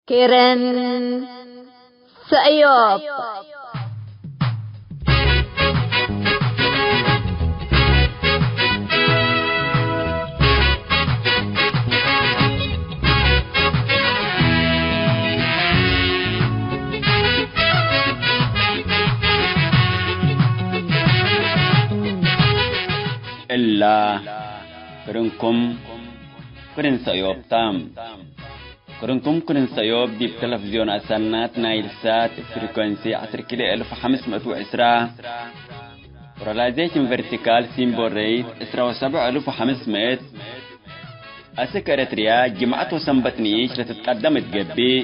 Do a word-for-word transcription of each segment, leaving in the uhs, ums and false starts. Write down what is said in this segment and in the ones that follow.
ኬረን ሰእዮብ። እላ ክርንኩም ክርን ሰእዮብ ተ። ክርንኩም ክርን ሰእዮብ ዲብ ተለፍዝዮን አሰናት ናይል ሳት ፍሪኮንሲ ዐስር ኪሎ እልፍ ወሐምስ ምእት ወዕስራ፣ ፖላራይዜሽን ቨርቲካል ሲምቦል ሬት ዕስራ ወሰብዕ እልፍ ወሐምስ ምእት፣ አስክ ኤረትርያ ጅምዐት ወሰንበት ንኢሽ ለትትቀደም እት ገብእ፣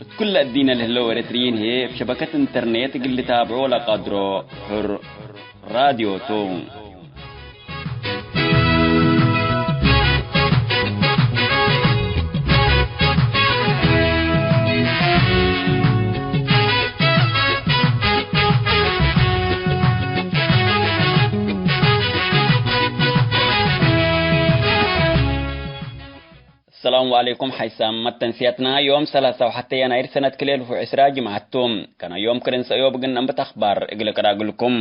እት ኩለ እዲነ ለህለው ኤረትርዪን ህዬ እብ ሸበከት ኢንተርኔት እግል ልታብዖ ለቀድሮ ሕር ራድዮ ቱ። ሰላም ወዐለይኩም ሓይሳም። መተንስያትና ዮም ሰላሳ ወሐተ የናይር ሰነት ክልኤ እልፍ ወዕስራ ጅምዐት ቱ። ከነ ዮም ክርን ሰእዮብ እግል ነንብት አኽባር እግል እቅራ እግልኩም።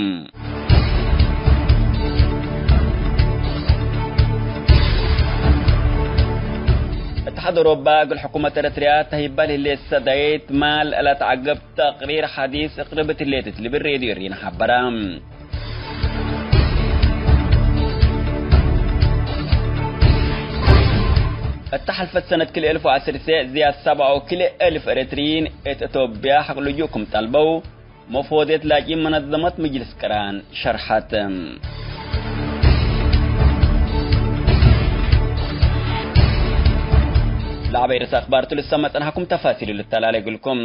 እትሓድ አውሮባ እግል ሕኩመት ኤረትርያ ተህይበ ለህሌት ሰዳይት ማል ለተዐግብ ተቅሪር ሐዲስ እቅርብት ህሌት እት ልብል ሬድዮ ሪና ሐበረ። እተ ሐልፈት ሰነት ክልኤ እልፍ ወዐስር ሴዕ ዝያድ ሰብዓ ወክልኤ እልፍ ኤረትርዪን እት ኢትዮጵያ ሐቅ ልጁእ ክም ጠልበው፣ መፎድየት ላጅኢን መነዘመት ምጅልስ ቅራን ሸርሐት። ለዐበይ ርእሰ አኽባር ቱ ልሰመ ጸንሐኩም ተፋሲሉ ልተላሌ እግልኩም።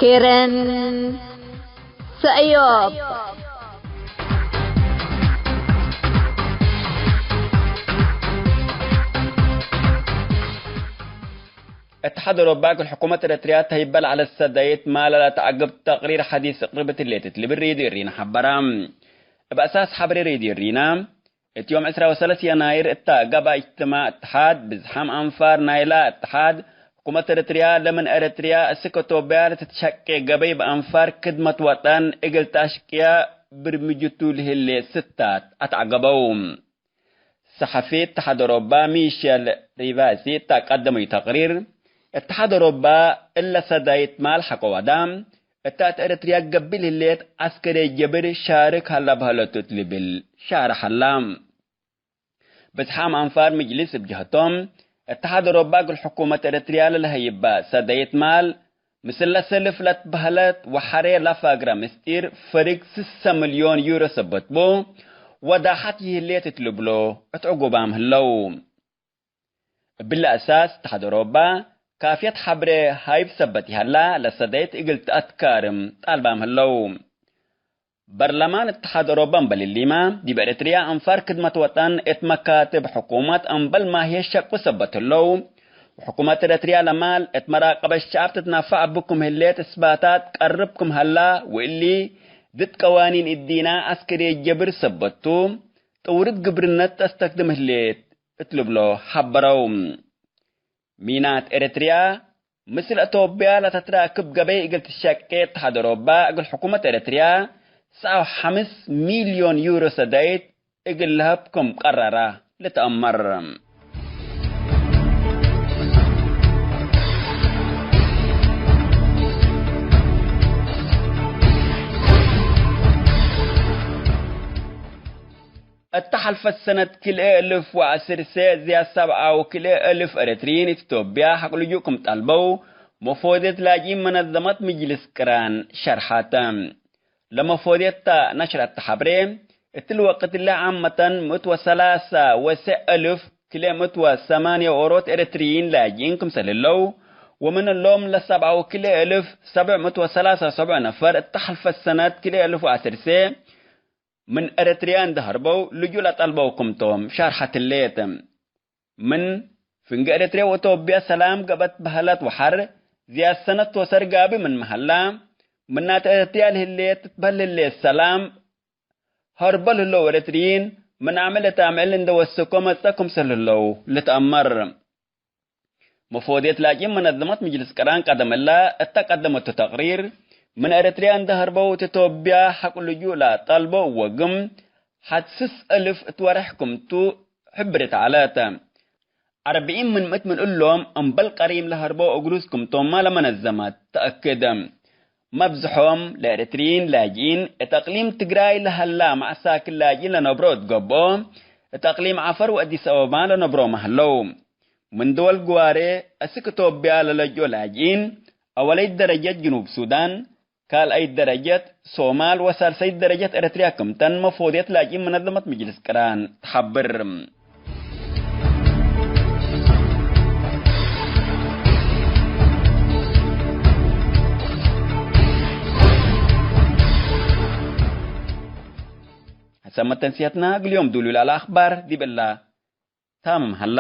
ኬረን ሰእዮብ። እትሓድ አውሮባ እግል ሕኩመት ኤረትርያ ተህይበ ለዐለት ሰዳይት ማል ለተዐግብ ተቅሪር ሐዲስ እቅርብት ህሌት እት ልብል ሬድዮ ሪና ሐበረ። እብ አሳስ ሐብሬ ሬድዮ ሪና፣ እት ዮም ዕስራ ወሰለስ የናይር እተ ገብአ እጅትማዕ እትሓድ ብዝሓም አንፋር ናይላ እትሓድ፣ ሕኩመት ኤረትርያ ለምን ኤረትርያ እስክ ኢትዮጵያ ለትትሸቄ ገበይ በአንፋር ክድመት ወጠን እግል ተአሽቅያ ብርምጅቱ ለህሌ ስታት አትዐገበው። ሰሐፊ እትሓድ አውሮባ ሚሸል ሪቫሲ እተ ቀደመዩ ተቅሪር፣ እትሓድ አውሮባ እለ ሰዳይት ማል ሐቆ ወዳ፣ እተ እት ኤረትርያ ገብእ ለህሌት ዐስከርየ ጀብር ሻርክ ሀላ በህለቱ እት ልብል ሻርሕ ሀላ። ብዝሓም አንፋር ምጅልስ እብ ጀህቶም፣ እትሓድ አውሮባ እግል ሕኩመት ኤረትርያ ለለሀይበ ሰዳይት ማል፣ ምስለ ሰልፍ ለትበህለት ወሐሬ ለፋግረ ምስጢር ፈሪግ ስሰ ምልዮን ዩሮ ሰበት ቡ፣ ወዳሐት ይህሌት እት ልብሎ እት ዕጉባም ህለው። እብለ አሳስ እትሓድ አውሮባ ካፍየት ሐብሬ ሀይብ ሰበት ይሀላ ለሰዳይት እግል ተአትካርም ጣልባም ህለው። በርለማን እትሓድ አውሮባ እምበል እሊመ፣ ዲብ ኤረትርያ አንፋር ክድመት ወጠን እት መካትብ ሕኩመት እምበል ማህየት ሸቁ ሰበት ህለው፣ ወሕኩመት ኤረትርያ ለማል እት መራቀበት ሸዐብ ትትናፈዕ እቡ ክም ህሌት እስባታት ቀርብ ክም ሀላ፣ ወእሊ ድድ ቀዋኒን እዲና ዐስከርየ ጀብር ሰበት ቱ፣ ጥውርት ግብርነት ተስተክድም ህሌት እት ልብሎ ሐበረው። ሚናት ኤረትርያ ምስል አቶብያ ለተትራክብ ገበይ እግል ትሸቄ እትሓድ አውሮባ እግል ሕኩመት ኤረትርያ ሰብዓ ወሐምስ ሚልዮን ዩሮ ሰዳይት እግል ለሀብ ክም ቀረረ ልትአመር። እተ ሐልፈት ሰነት ክልኤ እልፍ ወዐስር ሴዕ ዝያድ ሰብዓ ወክልኤ እልፍ ኤረትርዪን እት ኢትዮጵያ ሐቅ ልጁእ ክም ጠልበው መፎድየት ላጅኢን መነዘመት ምጅልስ ቅራን ሸርሐተ። ለመፎድየት ተ ነሽረት ሐብሬ፣ እትሊ ወቅት እለ ዓመተን ምእት ወሰላሳ ወሰዕ እልፍ ክልኤ ምእት ወሰማንየ ዎሮት ኤረትርዪን ላጅኢን ክምሰል ህለው፣ ወምን እሎም ለሰብዓ ወክልኤ እልፍ ሰብዕ ምእት ወሰላሳ ወሰብዕ ነፈር እተ ሐልፈት ሰነት ክልኤ እልፍ ወዐስር ሴዕ ምን ኤረትርያ እንዴ ሀርበው ልጁእ ለጠልበው ክምቶም ሻርሐት ህሌት። ምን ፍንጌ ኤረትርያ ወኢትዮጵያ ሰላም ገብአት በህለት ወሐር ዝያድ ሰነት ቶሰር ጋቢ ምንመ ሀላ፣ ምናተ ኤረትርያ ለህሌት ትትበህል ህሌት ሰላም ሀርቦ ለህለው ኤረትርዪን ምን አምዕል እት አምዕል እንዴ ወሰኮ መጽአ ክምሰል ህለው ልትአመር። መፎድየት ላጅኢን መነዘመት ምጅልስ ቅራን ቀደም እለ እተ ቀደመቱ ተቅሪር፣ ምን ኤረትርያ እንዴ ሀርበው እት ኢትዮጵያ ሐቅ ልጁእ ለአጠልቦ እወግም ሐት ስስ እልፍ እት ወርሕ ክምቱ ሕብርት ዐለት። አርብዒን ምን ምእት ምን እሎም እምበል ቀሪም ለሀርበው እግሉስ ክምቶማ ለመነዘመት ተአክድ። መብዝሖም ለኤረትርዪን ላጅኢን እት አቅሊም ትግራይ ለሀላ መዐሳክር ላጅኢን ለነብሮ እት ገብኦ፣ እት አቅሊም ዐፈር ወአዲስ አበባ ለነብሮመ ሀለው። ምን ድወል ግዋሬ አስክ ኢትዮጵያ ለለጅኦ ላጅኢን፣ አወለይት ደረጀት ጅኑብ ሱዳን፣ ካልአይት ደረጀት ሶማል ወሳልሰይት ደረጀት ኤረትርያ ክምተን መፎድየት ላጅኢን መነዘመት ምጅልስ ቅራን ተሐብር። ሐሰብ መተንስየትና እግል ዮም ዱሉል አልአኽባር ዲብ እላ ታምም ሀላ።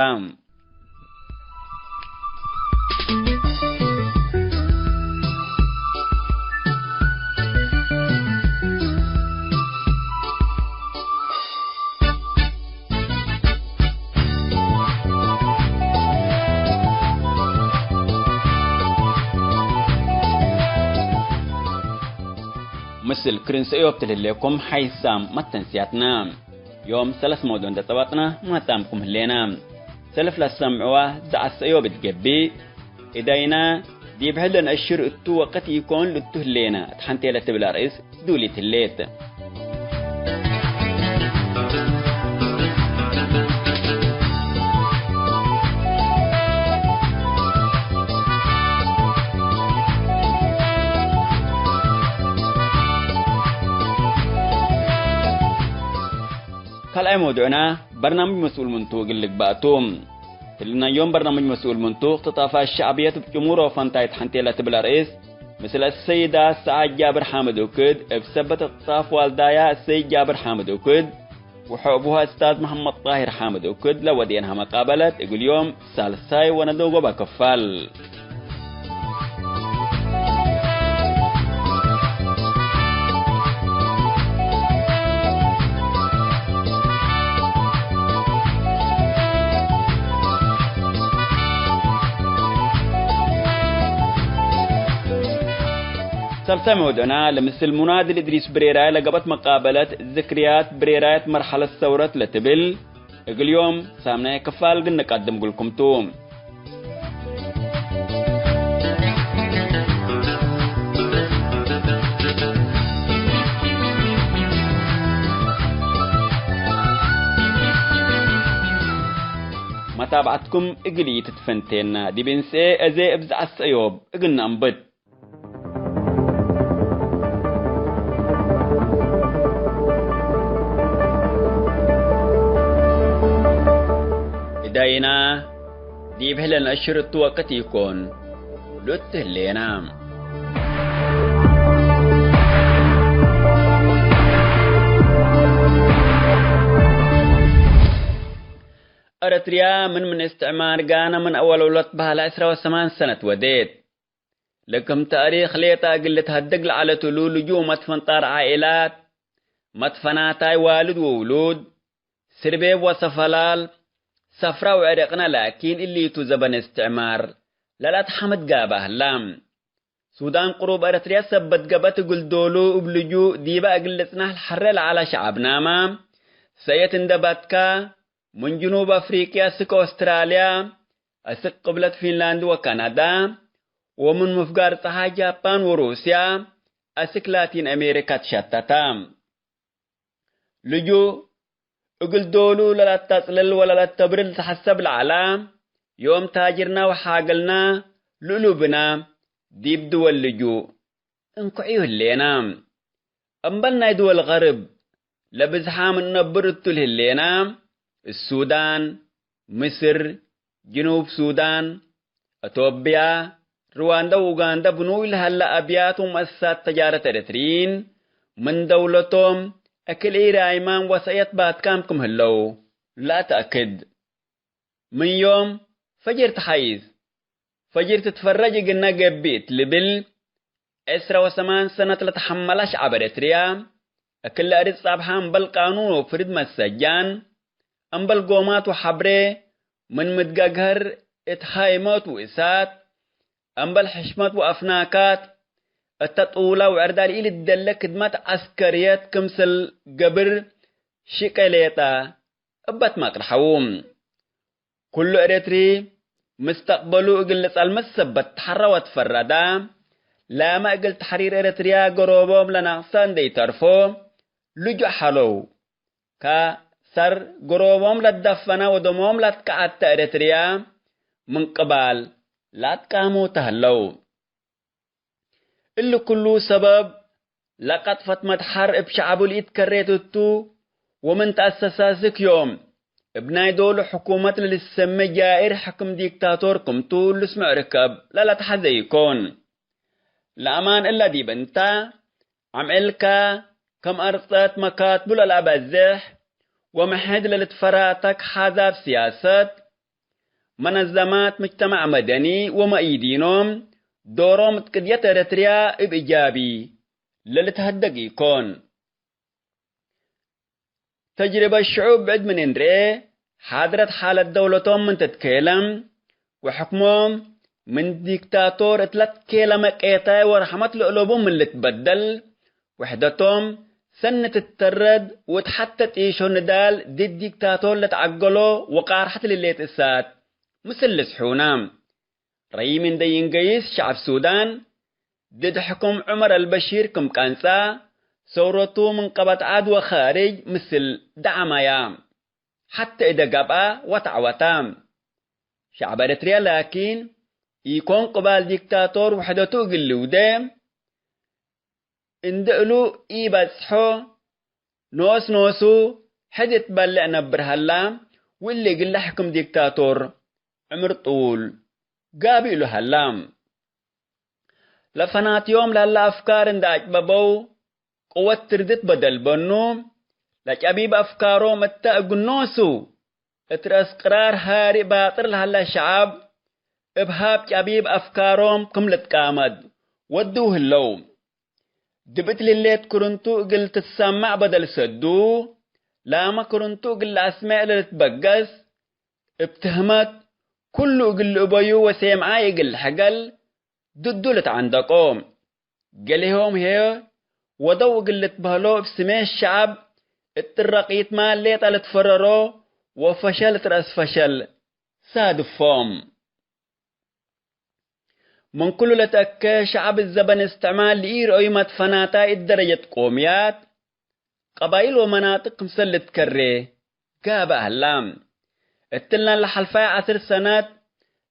ምስል ክርን ሰእዮብ ትልህሌኩም ሓይሳም መተንስያትና። ዮም ሰለስ መውዱዕ እንዴ ጸባጥና ማጣምኩም ህሌና። ሰልፍ ለሰምዕዋ ዘዐት ሰእዮብ እት ገብእ፣ እዳይና ዲብ ሕድ ለነአሽር እቱ ወቅት ኢኮን ልቱ ህሌና። እት ሐንቴ ለትብል አርእስ ዱሊት ህሌት። ካልኣይ መውዱዕና በርናምጅ መስኡል ምንቱ እግል ልግባእ ቱ። ህልናዮም በርናምጅ መስኡል ምንቱ፣ እክትጣፋት ሸዕብየት እብ ጭሙሮ ፈንታይት ሐንቴ ለትብል አርእስ፣ ምስል አሰይዳ ሰዓድ ጃብር ሓምድ ኡክድ፣ እብ ሰበት እክትጣፍ ዋልዳያ አሰይድ ጃብር ሓምድ ኡክድ፣ ወሐእቡሃ እስታዝ መሐመድ ጣሂር ሓምድ ኡክድ ለወዴንሃ መቃበለት፣ እግል ዮም ሳልሳይ ወነዶጎበ ክፋል። ሰልሳይ መውዱዕና ለምስል ሙናድል እድሪስ ብሬራይ ለገብአት መቃበለት ዝክርያት ብሬራየት መርሐለት ሰውረት ለትብል፣ እግል ዮም ሳምናይ ክፋል እግል ንቀድም እግልኩም ቱ። መታብዐትኩም እግል ኢትትፈንቴና፣ ዲብ እንስኤ አዜ እብ ዘዐት ሰእዮብ እግል ነአንብት። እዳይና ዲብ ህለ ነአሽር እቱ ወቅት ኢኮን፣ ሉት ህሌና። ኤረትርያ ምን ምን እስትዕማር ጋነ ምን አወል ወለት በህለ ዕስራ ወሰማን ሰነት ወዴት። ለክም ተእሪክ ሌጠ እግል ልትሀደግ ለዐለት እሉ ልጁእ መትፈንጣር ዓኢላት፣ መትፈናታይ ዋልድ ወውሉድ፣ ስርቤብ ወሰፈላል፣ ሰፍራ ወዕርቅነ ላኪን እሊቱ ዘበን እስትዕማር ለለአትሐምድ ጋባ ህላ። ሱዳን ቅሩብ ኤረትርያ ሰበት ገብአት እግል ዶሉ እብ ልጁእ ዲበ እግል ልጽናሕ ለሐሬ ለዐለ ሸዐብናመ፣ ሰእየት እንዴ በትከ፣ ምን ጅኑብ አፍሪቅያ እስክ ኦስትራልያ፣ አስክ ቅብለት ፊንላንድ ወካናዳ፣ ወምን ምፍጋር ጸሓይ ጃፓን ወሩስያ፣ አስክ ላቲን አሜሪካ ትሸተተ። ልጁእ እግል ዶሉ ለለአተጽልል ወለለአተብርር ልትሐሰብ ለዐለ፣ ዮም ታጅርና ወሓግልና ልእሉ ብነ፣ ዲብ ድወል ልጁእ እንክዕዩ ህሌና። እምበል ናይ ድወል ገርብ ለብዝሓም እንነብር እቱ ለህሌና፣ ሱዳን፣ ምስር፣ ጅኑብ ሱዳን፣ አቶብያ፣ ርዋንዳ ወኡጋንዳ ብኑይ ለሀለ አብያት ወመአሰሳት ተጃረት ኤረትርዪን ምን ደውለቶም እክል ኢራይማን ወሰእየት ባትካም ክም ህለው ለአተአክድ። ምን ዮም ፈጅር ተሐይስ ፈጅር ትትፈረጅ እግልነ ገብእ እት ልብል፣ ዕስራ ወሰማን ሰነት ለተሐመለ ሸዐብ ኤረትርያ፣ እክለ እርድ ጻብሐ እምበል ቃኑን ወፍርድ መሰጃን፣ እምበል ጎማት ወሐብሬ ምን ምትገግሀር እት ሃይመት ወእሳት፣ እምበል ሕሽመት ወአፍናካት፣ እተ ጥውላ ወዕርዳል ኢልትደለ ክድመት ዐስከርየት ክምሰል ገብር ሽቄ ሌጠ እበ ትመቅርሐዉ። ኩሉ ኤረትሪ ምስተቅበሉ እግል ልጸልመት ሰበት ተሐረ ወትፈረደ። ላመ እግል ተሕሪር ኤረትርያ ገሮቦም ለናቅሰ እንዴ ኢተርፎ ልጁእ ሐለው። ከሰር ገሮቦም ለትደፈነ ወደሞም ለትከዐተ ኤረትርያ ምን ቅባል ለአትቃሙ ተህለው። እሊ ኩሉ ሰበብ ለቀጥፈት መድሐር እብ ሸዐቡ ለኢትከሬት እቱ፣ ወምን ተአሰሳስክ ዮም እብ ናይ ዶሉ ሕኩመት ለልሰሜ ጃኢር ሕክም ዲክታቶር ክምቱ ልስምዕ ርከብ ለለትሐዜ ኢኮን። ለአማን እለ ዲብ እንተ፣ አምዕልከ ከም አርጸት መካትቡ ለለአበዝሕ ወምሕድ ለልትፈራተክ ሓዛብ ስያሰት፣ መነዘማት ምጅተማዕ መደኒ ወመእይዲኖም ዶሮም እት ቅድየት ኤረትርያ እብ እጃቢ ለልትሀደግ ኢኮን። ተጅርበት ሽዑብ ብዕድ ምን እንርኤ፣ ሓድረት ሓለት ደውለቶም ምን ትትኬለም ወሕክሞም ምን ዲክታቶር እት ለትኬለመ ቄታይ ወረሕመት ለእለቡ ምን ልትበደል፣ ውሕደቶም ሰኒ ትተረድ ወእት ሐተ ጢሾ ንዳል ድድ ዲክታቶር ለትዐገሎ ወቃርሐት ልሌት እሳት ምስል ልስሑና። ረይም እንዴ ይንገይስ ሸዐብ ሱዳን ድድ ሕኩም ዑመር አልበሺር ክም ቀንጸ፣ ሰውረቱ ምን ቀበት ዐድ ወኻርጅ ምስል ደዐመያ፣ ሐተ እደ ገብአ ወተዐወተ። ሸዐብ ኤረትርያ ላኪን፣ ኢኮን ቅባል ዲክታቶር ውሕደቱ እግል ልውዴ፣ እንዴ እሉ ኢበጽሖ፣ ኖስ ኖሱ ሕድ እት በልዕ ነብር ሀላ፣ ወእሊ እግል ለሕክም ዲክታቶር ዕምር ጥዉል ጋብእ እሉ ሀላ። ለፈናትዮም ለሀለ አፍካር እንዴ አጭበበው፣ ቅወት ትርድት በደል በኑ፣ ለጨቢብ አፍካሮም እተ እግል ኖሱ እት ረአስ ቅራር ሃርእ ባጥር ለሀለ ሸዐብ፣ እብ ሃብ ጨቢብ አፍካሮም ክም ልትቃመድ ወድው ህለው። ድብእት ልሌት ክርንቱ እግል ትሰመዕ በደል ሰዱ፣ ላመ ክርንቱ እግል ለአስሜዕ ለልትበገስ፣ እብ ትህመት፣ ኩሉ እግል ልእበዩ ወሴምዓይ እግል ልሕገል፣ ድዱ ልትዐንደቆ። ገሌሆም ህዬ ወደው እግል ልትበህሎ እብ ስሜት ሸዐብ እት ጥረቂትመ ሌጠ ልትፈረሮ ወፈሸል እት ረአስ ፈሸል ሳድፎም። ምን ኩሉ ለትአኬ ሸዐብ እት ዘበን እስትዕማር ለኢረአዩ መትፈናታይ እት ደረጀት ቆምያት፣ ቀባይል ወመናጥቅ ክምሰል ልትከሬ ጋብእ ሀላ። እትለን ለሐልፋይ ዐስር ሰነት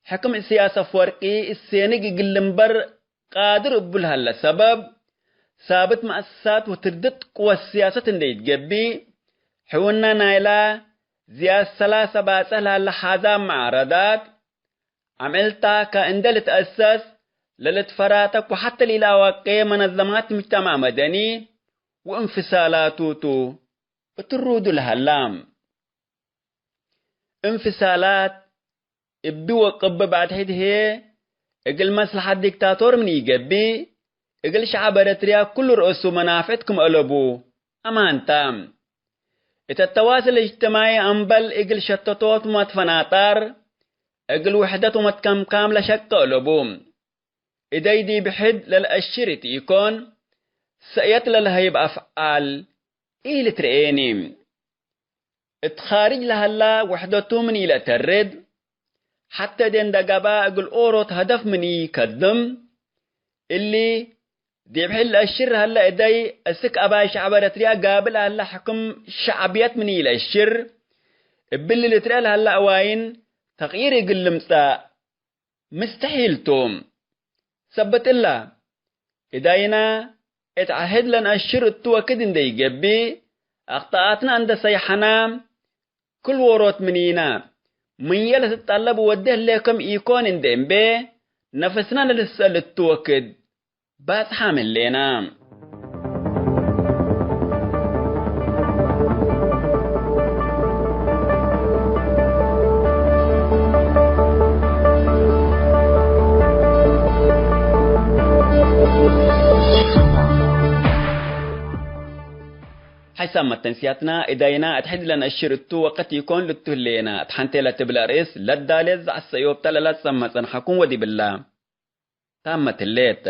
ሕክም እስያስ አፍወርቂ እሴንግ እግል ልንበር ቃድር እቡ ለሀለ ሰበብ፣ ሳብት መአሰሳት ወትርድት ቅወት ስያሰት እንዴ ኢትገብእ፣ ሕውነ ናይላ ዝያድ ሰላሰ ባጽሕ ለሀለ ሓዛብ መዓረዳት፣ አምዕልታ ከእንደ ልትአሰስ ለልትፈራተክ ወሐተ ለኢለአወቄ መነዘማት ምጅተማዕ መደኒ ወእንፍሳላቱ ቱ እትሩዱ ለሀላ። እንፍሳላት እቢ ወቅብ ባድሒድ ህዬ እግል መስለሐት ዲክታቶር ምን ኢገብእ፣ እግል ሸዐብ ኤረትርያ ኩሉ ረአሱ መናፍዕት ክም አለቡ አማን ተ። እተ ተዋስል እጅትማዒ አምበል እግል ሸተቶት ወመትፈናጣር፣ እግል ውሕደት ወመትከምካም ለሸቀ አለቡ። እደይ ዲብ ሕድ ለልአሽር እት ኢኮን፣ ሰእየት ለልሀይብ አፍዓል ኢልትርኤኒ። እት ኻርጅ ለሀላ ውሕደቱ ምን ኢለአተርድ፣ ሐተ እዴ እንደ ገብአ እግል ኦሮት ሀደፍ ምን ኢከድም፣ እሊ ዲብ ሕድ ለአሽር ለሀለ እደይ እስክ አባይ ሸዐብ ኤረትርያ ጋብል ለሀለ ሕክም ሸዕብየት ምን ኢለአሽር፣ እብሊ ልትርኤ ለሀለ አዋይን ተቅይር እግል ልምጸእ ምስተሒል ቱ። ሰበት እለ፣ እዳይና እት ዐህድ ለነአሽር እቱ ወክድ እንዴ ኢገብእ፣ አክጠኣትና እንዴ ሰይሐና፣ ክል ዎሮት ምኒና፣ ምንዬ ለትጠለብ ወዴ ህሌክም ኢኮን እንዴ እምቤ፣ ነፍስና ለልትሰእል እቱ ወክድ፣ ባጽሓም ህሌና። ሳመት ተንስያትና እዳይና እት ሕድ ለነአሽር እቱ ወቀት ኢኮን ልቱ ህሌና፣ እት ሐንቴ ለትብል አርእስ ለዳሌት ዘዐሰዮብተ ለለትጸመ ጸንሐኩም ወዲብላ ታመት ህሌት።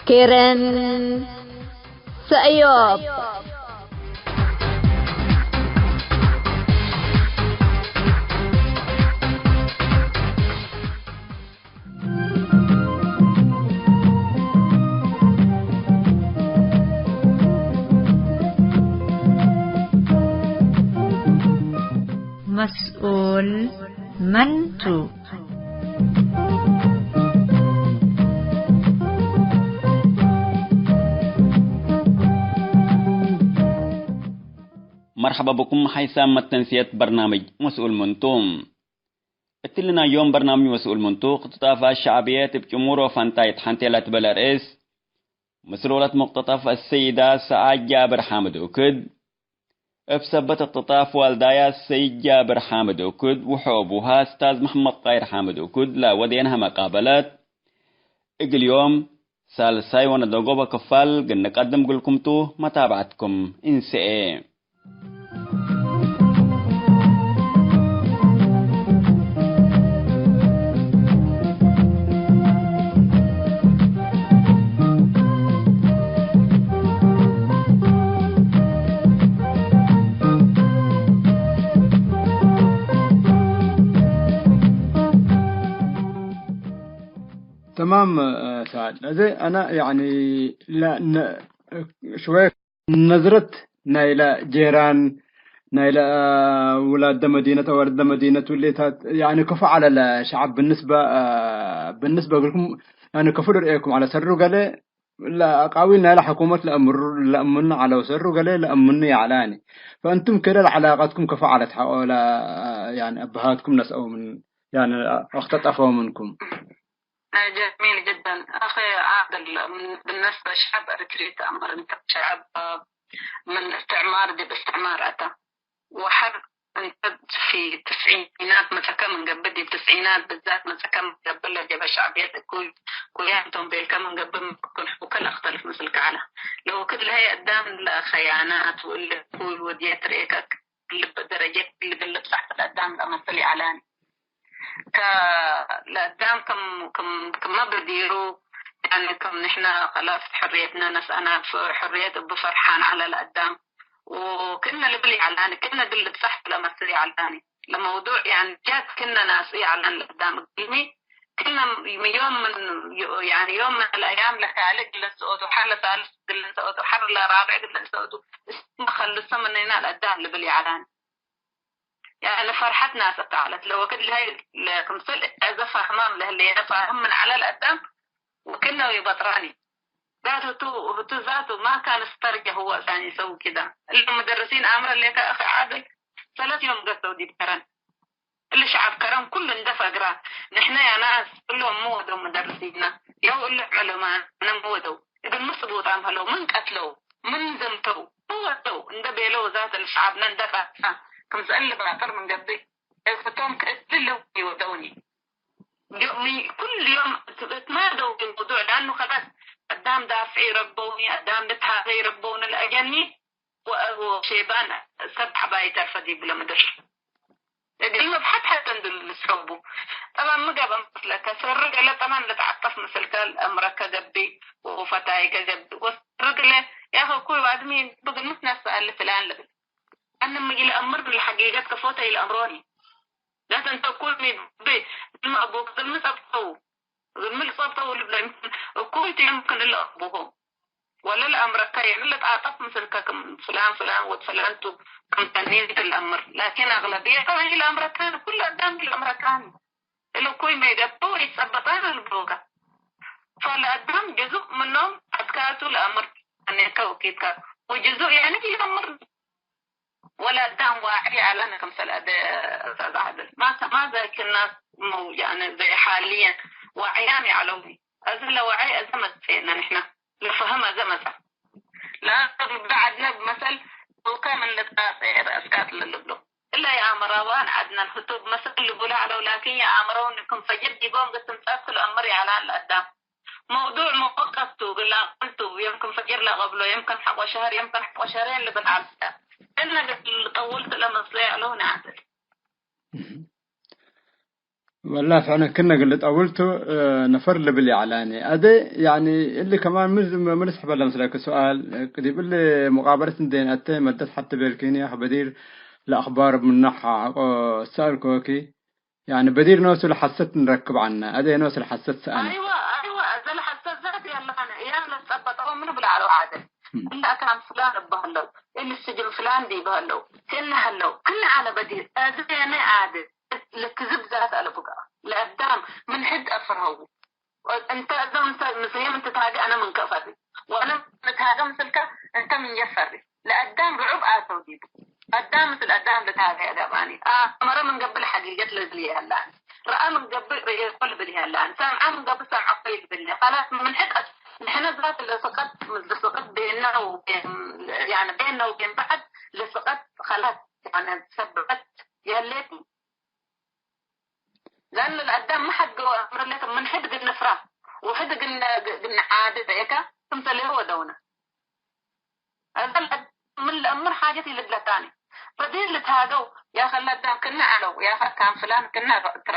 ኬረን ሰእዮብ። መስኡል መን ቱ? መርሐባ ብኩም ሐይሳም መተንስየት በርናምጅ መስኡል መን ቱ። እትሊ ናይ ዮም በርናምጅ መስኡል መን ቱ፣ እቅትጣፋት ሸዕብየት እብ ጭሙሮ ፈንታይ እት ሐንቴ ለትበል አርእስ፣ ምስል ወለት ሙቅተጠፍ አሰይዳ ሰዓድ ጃብር ሓምድ ኡክድ፣ እብ ሰበት እክትጣፍ ዋልዳያ ሰይድ ጃብር ሓምድ ኡኩድ ወሕቡሃ እስታዝ መሐመድ ጣይር ሓምድ ኡኩድ ለወዴንሀ መቃበለት፣ እግል ዮም ሳልሳይ ወነደጎበ ክፋል እግል ንቀድም እግልኩም ቱ፣ መታብዐትኩም እንሰኤ። ተማም፣ እ፣ ሰዓድ። አዜ አነ፣ ያኒ፣ ለ-፣ ነ-፣ ሽወየ ነዝረት ናይለ ጄራን፣ ናይለ፣ አ፣ ውላደ መዲነት፣ አዋልደ መዲነት፣ ውሌታት፣ ያኒ፣ ከፎ ዐለ ለሸዐብ ብንስበ፣ አ፣ ብንስበ እግልኩም፣ ያኒ፣ ከፎ ልርኤኩም ዐለ። ሰሩ ገሌ ለአቃዊል ናይለ ሕኩመት ለአምሩ፣ ለአምኑ ዐለው፣ ሰሩ ገሌ ለአምኑ ይዐላኒ። ፈእንቱም ከደ ለዐላቀትኩም ከፎ ዐለት ሐቆ ለ፣ ያኒ፣ አበሃትኩም ነስአው ምን፣ ያኒ፣ አክተጠፈው ምንኩም። ጀሚል ጅደን አኺ ዓድል፣ ምን ብነስበ ሸዐብ ኤሪትሪ ተአምር፣ እንተ ሸዐብ ምን እስትዕማር ዲብ እስትዕማር አተ፣ ወሐር እንተ ፊ ትስዒናት መጸከ ምን ገብእ፣ ዲብ ትስዒናት ብዛት መጸከ ምን ገብእ ለጀበ ሸዕብየት እኩይ ኩያን ቶም ቤልከ ምን ገብእ፣ ምን ክል ሕኩከ ለአክተልፍ ምስልከ ዐለ። ለወክድ ለሀይ አዳም ለኸያናት ወእለ እኩይ ወድየት ርኤከ ልብ ደረጀት ልብል ልብጻሕ ለአዳም ለአመስል ይዐላኒ። ከ-፣ ለአዳም ክም፣ ክም፣ ክመ በዲሩ፣ ያኒ ክም ንሕነ ከላስ ሕርየትነ ነስአናት፣ ሕርየት እቡ ፈርሓን ዐለ ለአዳም። ወክእነ ልብል ይዐላኒ፣ ክእነ እግል ልብጻሕ ለመስል ይዐላኒ። ለመውዱዕ ያኒ ጃት ክእነ ናስኡ ይዐላኒ ለአዳም። እግልሚ ክእነ ዮም ምን፣ ያኒ ዮም ምን አልአያም ለካልእ እግል ልንሰኦቱ፣ ሐር ለሳልስ እግል ልንሰኦቱ፣ ሐር ለራብዕ እግል ልንሰኦቱ፣ እስመ ከልሶ ምንና ለአዳም ልብል ይዐላኒ። ያኒ ፈርሐት ናሰ ተዐለት። ለወክድ ለሀይ ለክምሰል አዘ ፋህማም ለህሌነ ፋህም ምን ዐለ ለአዳም ወክነው ይበጥራኒ። ዛቱ ቱ፣ ህቱ ዛቱ ማ ካን እስተርጀ ህወ ሳኒ ሰው ኪዳ። እለ ሙደርሲን አምረ ሌከ አኺ ዓድል፣ ሰለት ዮም ገሰው ዲብ ከረን። እሊ ሸዐብ ከረን ኩሉ እንደ ፈግራ፣ ንሕነ ያ ናስ እሎም ሚ ወደው መደርሲና፣ ያው እሊ ዑለማነ ሚ ወደው፣ እግል ሚ ስቡጣም ሀለው፣ ምን ቀትለው፣ ምን ዘምተው፣ ሚ ወደው እንደ ቤለው ዛት ለሸዐብነ እንደ ቃሳ፣ ክምሰ እሊ ባጥር ምን ገብእ፣ እብ ህቶም ከእሊ ለው ይወደውኒ። ዮሚ፣ ኩሉ ዮም እት-፣ እትማደው መውዱዕ፣ ለአኑ ከላስ አዳም ዳፍዒ ረበውኒ፣ አዳም ልትሃገ ይረበውኒ ለአጀኒ፣ ወ-፣ ወሼባን ሰብ ሐባይ ተርፈ ዲብለ ምድር። እግል መብሐት ሐተ እንዱ ልስሐቡ። ጠባን ሚ ገብአ መስለከ? ሰሪ ገሌ ጠባን ልትዓጠፍ ምስልከ፣ ለአምረከ ገብእ ወፈታይከ ገብእ። ወሰሪ ገሌ፣ ያኸ እኩይ ባድሚ ብግል ምትነስአ እሊ ፍላን ልብል። አነ ሚ ኢለአምር ለሐቂቀት ከፎተ ኢለአምሮኒ። ዛት እንተ እኩይ ሚ ገብእ፣ እግል ሚ አቡከ፣ እግል ሚ ጸብጠው። እግል ሚ ልጸብጠው ልብለ፣ እኩይ ቱ የምክን እለ አቡሆም። ወለ ለአምረከ፣ ያኒ ልትዓጠፍ ምስልከ ክም ፍላን ፍላን ወድ ፍላን ቱ ክም ተኒን ትለአምር። ላኪን አግለብየተ ወህይ ለአምረካን፣ ኩሉ አዳም ለአምረካን። እለ እኩይ ሚ ገብእ ወኢትጸበጣን ልብሎከ። ፈለአዳም ጅዙእ ምኖም አትካቱ ለአምር ተኔከ ወኪትከ። ወጅዙእ ያኒ ኢለአምር። ወለአዳም ዋዒ ዐለነ ክምሰል አደ ኡስታዝ ዓድል። ማ፣ ማ ዘኪ ናስ ሙ፣ ያኒ ዘይ ሓልየን ዋዕያም ይዐለው። አዜ ለዋዒ አዜ መጽኤነ ንሕነ። ለፈህም አዜ መጽአ። ለአንዱ ዲብ ዐድነ ብመሰል ዱከ ምን ልትቃጼ ረአስካት ለልብሎ። እለ የአምራዋን ዐድነ ህቱ ብመሰል ልቡለ ዐለው፣ ላኪን የአምረውኒ ክም ፈጅር ዲቦም እግል ትምጻእ ክሉ አምር ይዐላን ለአዳም። መውዱዕ ሙወቀት ቱ፣ እግል ለአቅብል ቱ፣ የምክን ፈጅር ለቀብሎ፣ የምክን ሐቆ ሸህር፣ የምክን ሐቆ ሸህሬን ልብል ዐለ። እነ እግል ልጠውል ቱ ለመስሎ ይዐለው ነአትል። ወላ ፍዕለን ክነ እግል ልጠውል ቱ፣ እ፣ ነፈር ልብል ይዐላኒ። አዜ፣ ያኒ፣ እሊ ከማን ምን፣ ምን ልስሕበ ለምስለኪ ሱኣል፣ ዲብ እሊ ሙቃበለት እንዴ ነአቴ መደት ሐቲ ቤልኪኒ፣ አኽ በዲር ለአኽባር ምኑ ሐቆ ሰአልኮኪ። ያኒ በዲር ኖሱ ለሐሰት እንረክብ ዐነ። አዜ ኖሱ ለሐሰት ሰአነ። አይወ፣ አይወ፣ አዜ ለሐሰት ዛት ያለነ፣ ያም ለጸበጠው ምን ብለ ዐለው ዓድል። እም። እለ አካን ፍላን እበ ህለው፣ እሊ ስጅን ፍላን ዲበ ህለው፣ ክእነ ህለው፣ ክእነ ዐለ በዲር። አዜ የነ ዓድል፣ ለክዝብ ዛት አለቡጋ። ለአዳም ምን ሕድ አፍርሀው። እንተ እዘ ምሰ-፣ ምስልየም እንቲ ታገ አነ ምን ከፈሪ፣ ወአነ ምን ታገ ምስልከ እንተ ምን የፈሪ። ለአዳም ርዑብ አተው ዲቡ። አዳም ምስል አዳም ልታገ አገብአኒ። አመረ ምን ገብእ ለሐቂቀት ለዝልየ ሀላኒ። ረአ ምን ገብእ ርኤኮ ልብል ሀላኒ። ሰምዐ ምን ገብእ ሰምዐኮ ልብል። ከላስ ምን ሕድ አስ-፣ ንሕነ ዛት ለስቀት፣ ለስቀት ቤነ ወቤን፣ ያኒ ቤነ ወቤን በዐድ ልስቀት ከላት፣ ያነ ሰብዐት የህሌት። ለአኑ ለአዳም መ ሐድ ገወ አምር ሌከ ምን ሕድ እግል ንፍራ ወሕድ እግል ነ-፣ እግል ንዓድድ ሌከ ክምሰሌሁ ወደውነ። እዘ ለአዳም ምን ለአምር ሓጀት ኢልብለታኒ። በዲር ልትሃገው፣ ያኸ ለአዳም ክነ ዐለው፣ ያኸ አካን ፍላን ክነ በጥረ።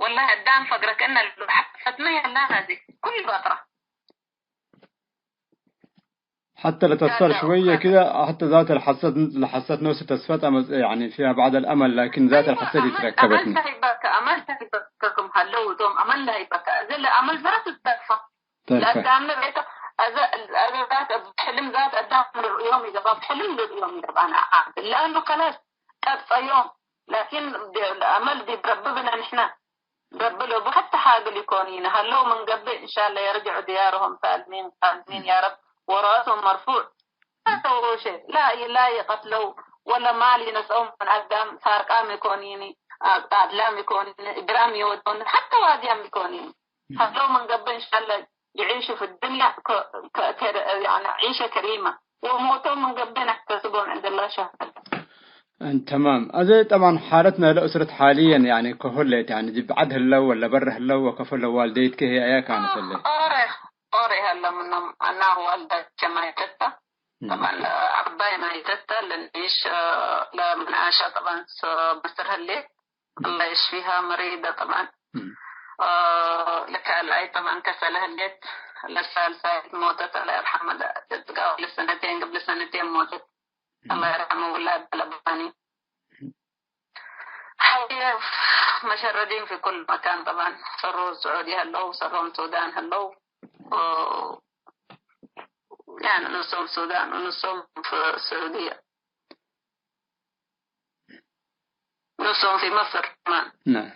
ወላሂ አዳም ፈግረ ክእነ ልብሎ ሐ-፣ ፈትነ ያላና ዚ ኩሉ በጥረ። حتى لتصل شوية كده، حتى ذات الحسد، لحسد نفس تصفت أمز-، يعني فيها بعض الأمل، لكن ذات الحسد أمل، يتركبت. أمل تهيبك، أمل تهيبك كم هلو دوم، أمل لا يبك. زل أمل ذات التكفى. تكفى. لا دام بيت، أذا، أذا ذات حلم ذات أدام يوم يجب حلم يوم يجب أنا أعمل. لأنه خلاص تبقى يوم. لكن الأمل دي بربنا نحن. ረቢ ለቡ ሐተ ሓግል ኢኮኒነ ሀለው ምን ገብእ፣ እንሻለ የርጅዑ ድያርሆም ሳልሚን ቃሚን ያ ረብ፣ ወራእሶም መርፉዕ። ላ ተውሮሸ፣ ላ ይ-፣ ላ ይቀትለው፣ ወለ ማል ይነስአው ምን አዳም፣ ሳርቃም ኢኮኒኒ፣ አድላም ኢኮኒኒ፣ እግራም ይወዶኒ፣ ሐተ ዋድያም ኢኮኒኒ። ሀለው ምን ገብእ፣ እንሻለ ይዒሹ ፊ ድንያ ከ-፣ ከ-፣ ከ-፣ ያኒ ዒሸ ከሪመ። ወሞቶም ምን ገብእ ነሕተስቦም ዕንደላ ሸሃደ። ተማም። አዜ ጠብዓን ሓለትነ ለእስረት ሓልየን፣ ያኒ፣ ከሆሌት፣ ያኒ፣ ዲብ ዐድ ህለው ወለ በረ ህለው ወከፎ ለዋልዴትከ ህይ አየ ካነት ህሌት? ኦሬ፣ ኦሬ ሀለ ምኖም። አና ዋልዳቼ ማይተተ፣ እም። ጠብዓን ዐባይ ማይተተ፣ ለኒሽ፣ ለምንአሻ ጠብዓን ስ-፣ ምስር ህሌት። አላህ የሽፊሃ መሪደ ጠብዓን። እም። አ፣ ለካልኣይ ጠብዓን ከሰለ ህሌት፣ ለሳልሳይት ሞተት፣ አላህ የርሐመ፣ ለትትጋው ለሰነቴን፣ ቅብል ሰነቴን ሞተት። እም። አላህ የርሐመ ውላድ ለባኒ። እም። ሐውየ መሸረዲን ፊ ኩል መካን ጠብዓን፣ ሰሩ ስዑድየ ህለው፣ ሰሮም ሱዳን ህለው። ኦ፣ ያኒ ንሶም ሱዳን ወንሶም ፊ ስዑድየ። ንሶም ፊ መስር ከማን። ናም።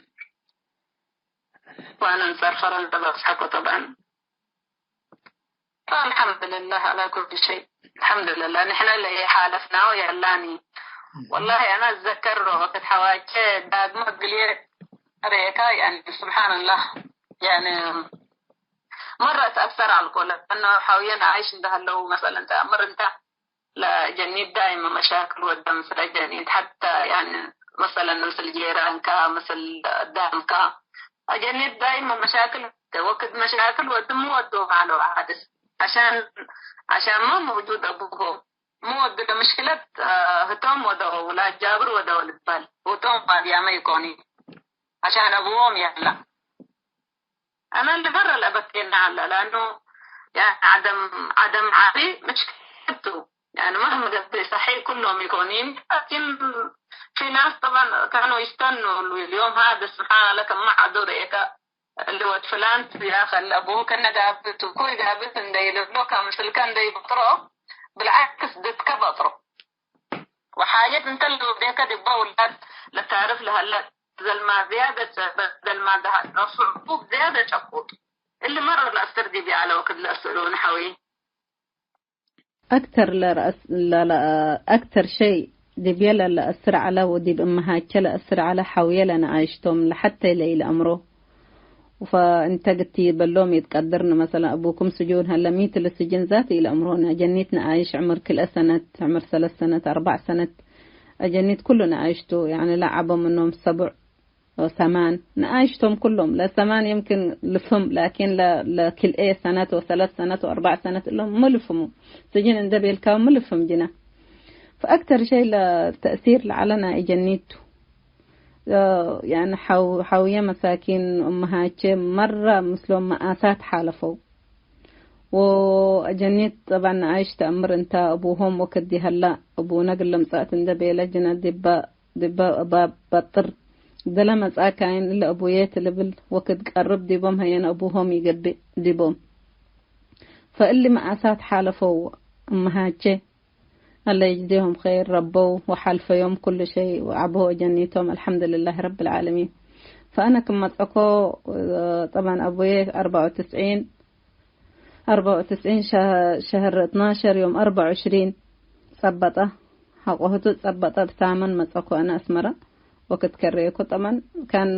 ወአነ አንጻር ፈረንሰ በጽሐኮ ጠብዓን። አልሐምዱሊላህ ዐላ ኩሊ ሸይ። አልሐምዱሊላህ። ንሕነ ለኢሓለፍናሁ የላኒ። እም። ወላሂ አነ እዘከር ወቅት ሐዋቼ ዳግመ እግልዬ ሬካ፣ ያኒ፣ ሱብሓነላህ። ያኒ፣ መረ እትአሰር አልኮ፣ ለአነ ሐውየን አይሽ እንደሀለው፣ መሰለን፣ ተአምር እንተ ለጀኒት ዳይመ መሻክል ወደ ምስለ ጀኒት፣ ሐተ፣ ያኒ፣ መሰለን፣ ምስል ጄራንካ፣ ምስል አዳምካ፣ ጀኒት ዳይመ መሻክል፣ ወክድ መሻክል ወድ ሚ ወዶ አለው ሐድስ። አሻን፣ አሻን ማ መውጁድ አቡሆም ሚ ወዱ ለምሽክለት፣ አ፣ ህቶም ወደው፣ ለአጃብር ወደው ልባል። ህቶም ዋድያመ ይኮኒ። አሻን አቡሆም ያላ። አነ እንደ መረ ለአበኬና አለ፣ ለአኑ፣ ያኒ፣ ዐደም፣ ዐደም ዓቢ ምሽክለት ቱ። ያኒ፣ መህም ገብእ፣ ሰሒሕ ኩሎም ኢኮኒን፣ ላኪን ፊ ናስ ጠብዓን ካኑ ይስተኑ፣ ልዮም ሀደ ስብሓን አለ፣ ከመ ዐዱ ረኤከ፣ እሊ ወድ ፍላን ቱ፣ ያኸ፣ እሊ አቡሁ ከነ ጋብእ ቱ፣ ኩይ ጋብእ ቱ እንደ ኢልብሎ፣ ከምስልከ እንደ ኢበጥሮ፣ ብልዓክስ ድድከ በጥሮ። ወሓጀት እንተ ለወዴከ ዲበ ውላድ ለታርፍ ለሀለ ዘልማ ዝያደት በደል ማዳሃት ረፍዑ ዝያደ ጨቁጥ። እሊ መረ ለአስር ዲብ አለ ወክድ ለአስእሉ ነሐዊ። አክተር ለረአስ-፣ ለለ-፣ አክተር ሸይ ዲብየ ለለአስር ዐለ ወዲብ እመሃቼ ለአስር ዐለ ሐውየ ለነአይሽቶም ለሐቴ ለኢለአምሮ። ፈእንተ ግቲ በሎም ኢትቀድርን፣ መሰለን፣ አቡኩም ስጁን ሀለ፣ ሚ ትሊ ስጅን ዛት ኢለአምሮነ። አጀኒት ነአይሽ ዕምር ክልኤ ሰነት፣ ዕምር ሰለስ ሰነት፣ አርበዕ ሰነት፣ አጀኒት ኩሉ ነአይሽ ቱ፣ ያኒ ለዐበ ምኖም ሰቡዕ ወሰማን ነአይሽ ቶም ኩሎም። ለሰማን የምክን ልፍህም፣ ላኪን ለ-፣ ለክልኤ ሰነት ወሰለስ ሰነት ወአርበዕ ሰነት እሎም ሚ ልፍህሙ። ስጅን እንደ ቤልካው ሚ ልፍህም ጅነ። ፈአክተር ሸይ ለተእሲር ለዐለ ናይ አጀኒት ቱ። ያኒ ሐው-፣ ሐውየ መሳኪን እመሃቼ መረ ምስሎም መአሳት ሓለፈው። ወአጀኒት ጠብዓን ነአይሽ ተአምር እንተ አቡሆም ወክድ ይሀላ፣ አቡነ እግል ለምጸአት እንደ ቤለ ጅነ ዲበ፣ ዲበ ባብ በጥር። እግለ መጽአካይን እለ አቡዬ ቲ ልብል ወክድ ቀርብ ዲቦም ሀየነ አቡሆም ይገብእ ዲቦም። ፈእሊ መአሳት ሓለፈው እመሃቼ። አለ ይጅዜሆም ኸይር ረበው ወሓልፈዮም ኩሉ ሸይ ወዐበው አጀኒቶም። አልሐምዱሊላህ ረብል ዓለሚን። ፈአነ ክም መጽአኮ፣ ጠብዓን አቡዬ አርበዕ ወትስዒን፣ አርበዕ ወትስዒን ሸ-፣ ሸህር እትናሸር ዮም አርበዕ ወዕሽሪን ጸበጠ። ሐቆ ህቱ ጸበጠ ብታመን መጽአኮ አነ አስመረ ወክድ ከሬኮ። ጠብዓን ካን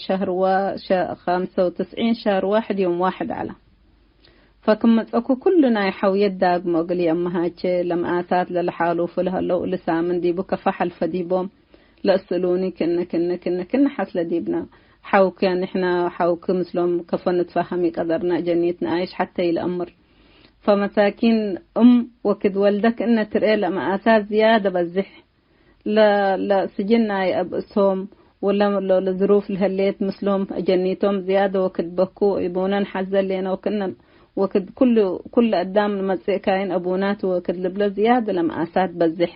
ሸህር ወ-፣ ሸ-፣ ኸምሰ ወትስዒን ሸህር ዋሕድ ዮም ዋሕድ ዐለ። ፈክም መጸኩ ኩሉ ናይ ሐውየት ዳግሞ እግል የመሃቼ፣ ለመኣሳት ለለሓሉፉ ለሀለው እሊ ሳምን ዲቡ ከፋ ሐልፈ ዲቦም ለእስእሉኒ፣ ክእነ፣ ክእነ፣ ክእነ፣ ክእነ ሐስለ ዲብነ ሐውክ፣ ንሕነ ሐውክ ምስሎም ከፎ ንትፋሀም ኢቀደርነ፣ እጀኒት ነኣይሽ ሐተ ኢለአምር። ፈመሳኪን እም ወክድ ወልደ ክእነ ትርኤ ለመኣሳት ዝያደ በዝሕ። ለ-፣ ለስጅን ናይ አብእሶም ወለ-፣ ለ-፣ ለዝሩፍ ለህሌት ምስሎም እጀኒቶም ዝያደ ወክድ በኩ፣ እቡነ ነሐዘ ሌነ ወክእነ ወክድ ኩሉ፣ ኩሉ አዳም ንመጽእ ካይን አቡናት ወክድ ልብሎ ዝያደ ለመኣሳት በዝሕ።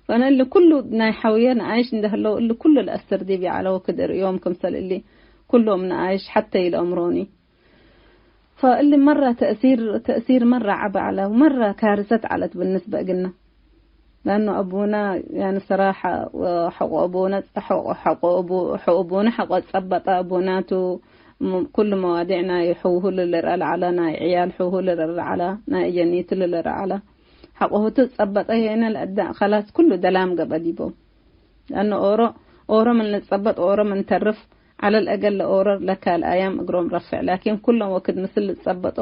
ፈነ እሊ ኩሉ ናይ ሐውየ ነኣይሽ እንደ ህለው እሊ ኩሉ ለአስር ዲብ ይዐለ ወክድ እርእዮም ክምሰል እሊ ኩሎም ነኣይሽ ሐተ ኢለአምሮኒ። ፈእሊ መረ ተእሲር፣ ተእሲር መረ ዐበ ዐለ፣ ወመረ ካርሰት ዐለት ብንስበ እግልነ። ለአኑ አቡነ፣ ያኒ፣ ሰራሐ፣ ሐቆ አቡነ፣ ሐቆ፣ ሐቆ አቡ-፣ ሐቆ አቡነ ሐቆ ጸበጠ። አቡናቱ ም-፣ ኩሉ መዋዲዕ ናይ ሕውሁ ልልርአ ለዐለ፣ ናይ ዕያል ሕውሁ ልልርአ ዐለ፣ ናይ እጀኒቱ ልልርአ ዐለ። ሐቆሁቱ ጸበጠ፣ ሄነ ለአዳ-፣ ከላስ ኩሉ ደላም ገብአ ዲቦም። ለአኑ ኦሮ፣ ኦሮ ምን ልትጸበጥ ኦሮ ምን ተርፍ፣ ዐለ ለእገለ ኦሮ ለካልአያም እግሮም ረፍዕ። ላኪን ኩሎም ወክድ ምስል ልትጸበጦ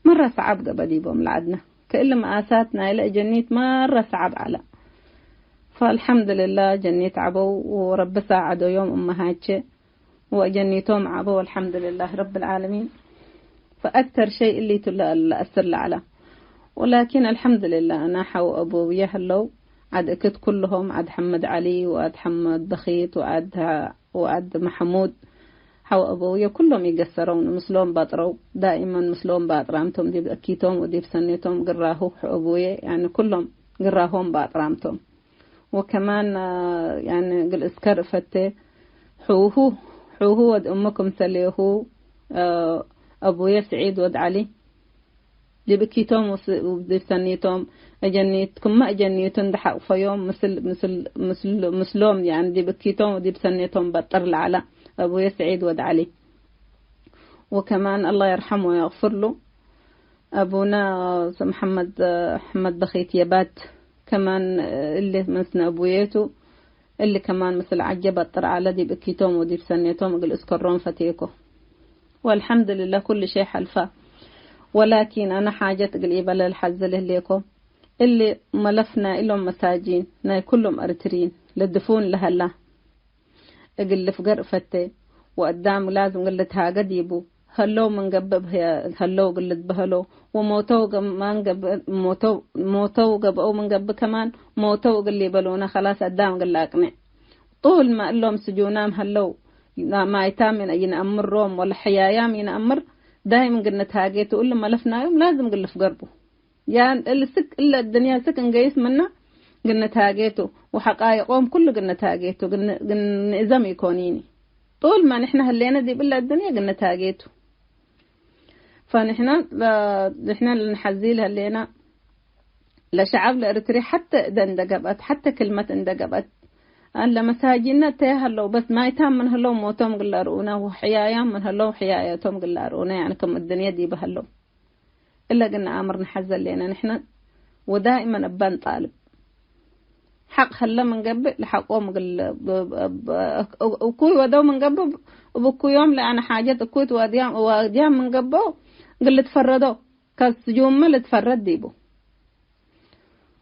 መረ ሰዓብ ገብአ ዲቦም ለዐድነ። ከእሊ መኣሳት ናይለ እጀኒት መረ ሰዓብ ዐለ። ፈአልሐምድልላህ ጀኒት ዐበው ወረቢ ሳዐዶዮም እመሃቼ። ወእጀኒቶም ዐበው፣ አልሐምድልላህ ረብል ዓለሚን። ፈአክተር ሸይ እሊቱ ለ-፣ ለአስር ለዐለ። ወላኪን አልሐምድልላህ፣ አነ ሐው አቡየ ህለው፣ ዐድ እክት ኩልሆም፣ ዐድ ሐመድ ዐሊ ወዐድ ሐመድ በኺት ወዐድ ሀ-፣ ወዐድ መሐሙድ ሐው አቡየ ኩሎም ኢገሰረውን፣ ምስሎም ባጥረው፣ ዳኢመን ምስሎም ባጥራምቶም፣ ዲብ እኪቶም ወዲብ ሰኔቶም ግራሁ አቡየ፣ ያኒ ኩሎም ግራሆም ባጥራምቶም። ወከማን፣ አ፣ ያኒ እግል እስከር እፈቴ፣ ሑሁ፣ ሑሁ ወድ እሙ ክምሰሌሁ፣ አ፣ አቡየ ስዒድ ወድ ዐሊ፣ ዲብ እኪቶም ወስ-፣ ወዲብ ሰኒቶም፣ እጀኒት፣ ክመ እጀኒቱ እንደ ሐቅፈዮም፣ ምስል፣ ምስል፣ ምስል፣ ምስሎም፣ ያኒ ዲብ እኪቶም ወዲብ ሰኒቶም በጥር ለዐለ አቡየ ስዒድ ወድ ዐሊ። ወከማን አላህ የርሐም ወየግፍርሉ፣ አቡነ መሐመድ አሕመድ በኺት የባት ከማን እሊ መስነ አቡዬቱ፣ እሊ ከማን ምስል ዐጀ በጥር ዐለ፣ ዲብ እኪቶም ወዲብ ሰኔቶም እግል እስከሮም ፈቴኮ። ወአልሐምድልላህ ኩሉ ሸይ ሐልፋ። ወላኪን አነ ሓጀት እግል ኢበለ ለሐዝል ህሌኮ። እሊ መለፍ ናይ እሎም መሳጂን ናይ ኩሎም ኤርትሪን ለድፉን ለሀላ። እግል ልፍገር እፈቴ፣ ወአዳም ላዝም እግል ልትሃገ ዲቡ፣ ሀለው ምን ገብእ ህየ ሀለው እግል ልትበሀሎ፣ ወሞተው ገ-፣ ማን ገብእ፣ ሞተው፣ ሞተው ገብአው ምን ገብእ ከማን ሞተው እግል ሊበሎነ፣ ከላስ አዳም እግል ለአቅኔዕ። ጡል ማ እሎም ስጁናም ሀለው፣ ማይታም ይነ-፣ ይነአምሮም ወለ ሕያያም ይነአምር፣ ዳይም እግል ንትሃጌ ቱ፣ እሊ መለፍ ናዮም ላዝም እግል ልፍገር ቡ። ያን እሊ ስክ፣ እለ እድንያ ስክ እንገይስ ምና፣ ግንታጌቱ ወሐቃይቆም ኩሉ ግንታጌቱ፣ ግን፣ ግን ንእዘም ኢኮኒኒ። ጡል ማ ንሕነ ህሌነ ዲብ እለ እድንያ ግንታጌቱ። ፈንሕነ ለ-፣ ንሕነ ልንሐዚ ለህሌነ ለሸዐብ ለእርትሪ ሐተ እደ እንደ ገብአት፣ ሐተ ክልመት እንደ ገብአት፣ አለ መሳጂነ እተ ሀለው፣ በስ ማይታም ምን ህለው ሞቶም ግለ አርኡነ፣ ወሕያያም ምን ህለው ሕያያቶም ግለ አርኡነ፣ ያኒ ክም እድንየ ዲበ ሀለው። እለ እግል ነአምር ነሐዘ ሌነ ንሕነ ወዳይመን እበ እንጣልብ። ሐቅ ሀለ ምን ገብእ ለሐቆም እግል ብ-፣ ብ-፣ ብ-፣ እኩይ ወደው ምን ገብእ እብ እኩዮም ለአነ ሓጀት እኩይ ትዋድያም፣ ዋድያም ምን ገብኦ እግል ልትፈረዶ ከስጁመ ልትፈረድ ዲቡ።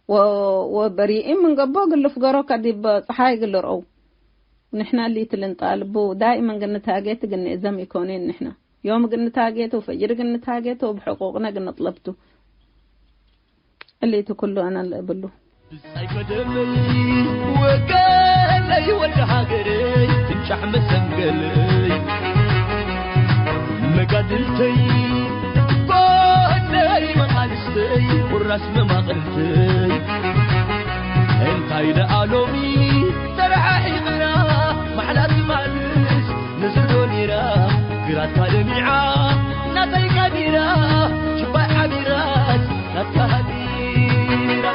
ወ-፣ ወበሪኢም ምን ገብኦ እግል ልፍገሮ ከዲብ ጸሓይ እግል ልርአው። ንሕነ እሊት ልንጣልቡ ዳይመን እግል ንታጌት እግል ንእዘም ኢኮኔን ንሕነ። ዮም እግል ንታጌቱ፣ ፈጅር እግል ንታጌቱ፣ እብ ሕቁቅነ እግል ንጥለብቱ። እሊቱ ኩሉ አነ ለእብሉ። ብጻይ ከደመይ ወገነይ ወዲ ሃገረይ፣ ፍንጫሕ መሰንገለይ፣ መጋድልተይ፣ ጎነይ መቃልስተይ፣ ቁራስ መማቕልተይ፣ እንታይ ደኣ ሎሚ ተረሓሒቕና፣ ማዕላ ትማልስ ንስዶ ኒራ፣ ግራትካ ደሚዓ ናተይ ቀዲራ፣ ሽባይ ሓቢራት ናትካ ሃዲራ።